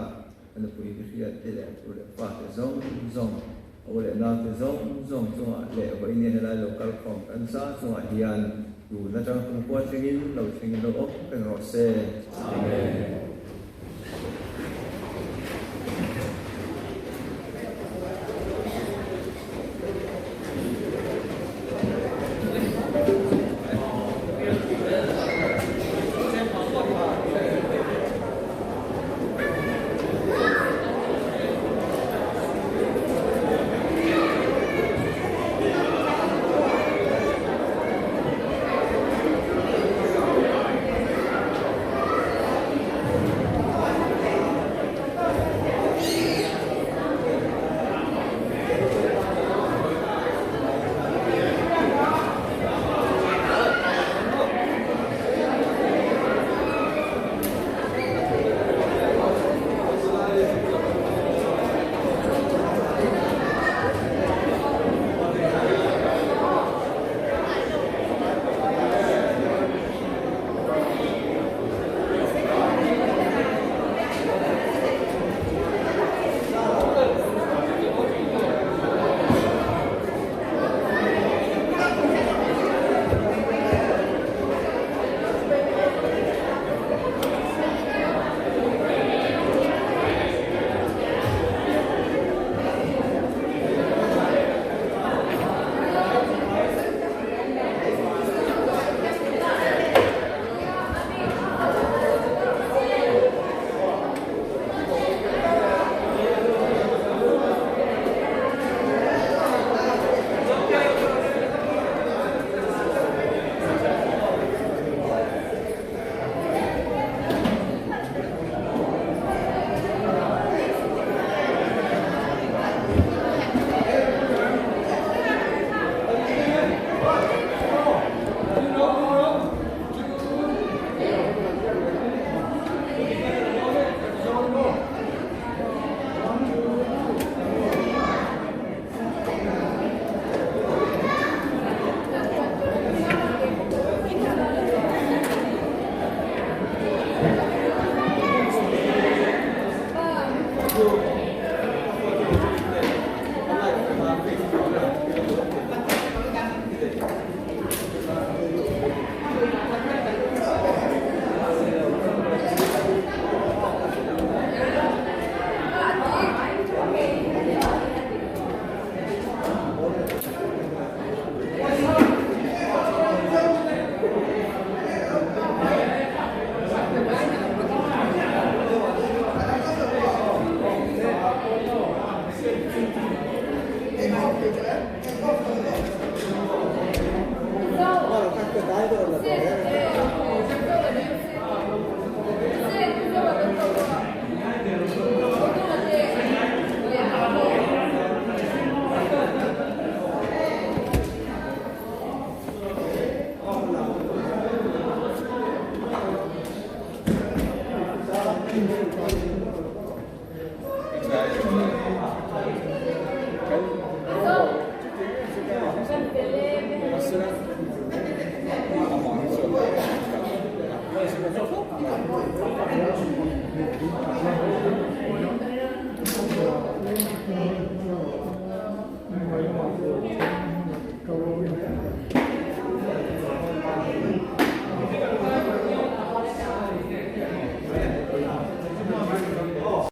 a nupui hriat te leh tu leh fate zawng zawng Aw leh naute zawng zawng chungah leh vawiin helai lo kal khawm kan za chungah hian tun atang kumkhua thlengin lo thlengin lo awm reng rawh se. Amen.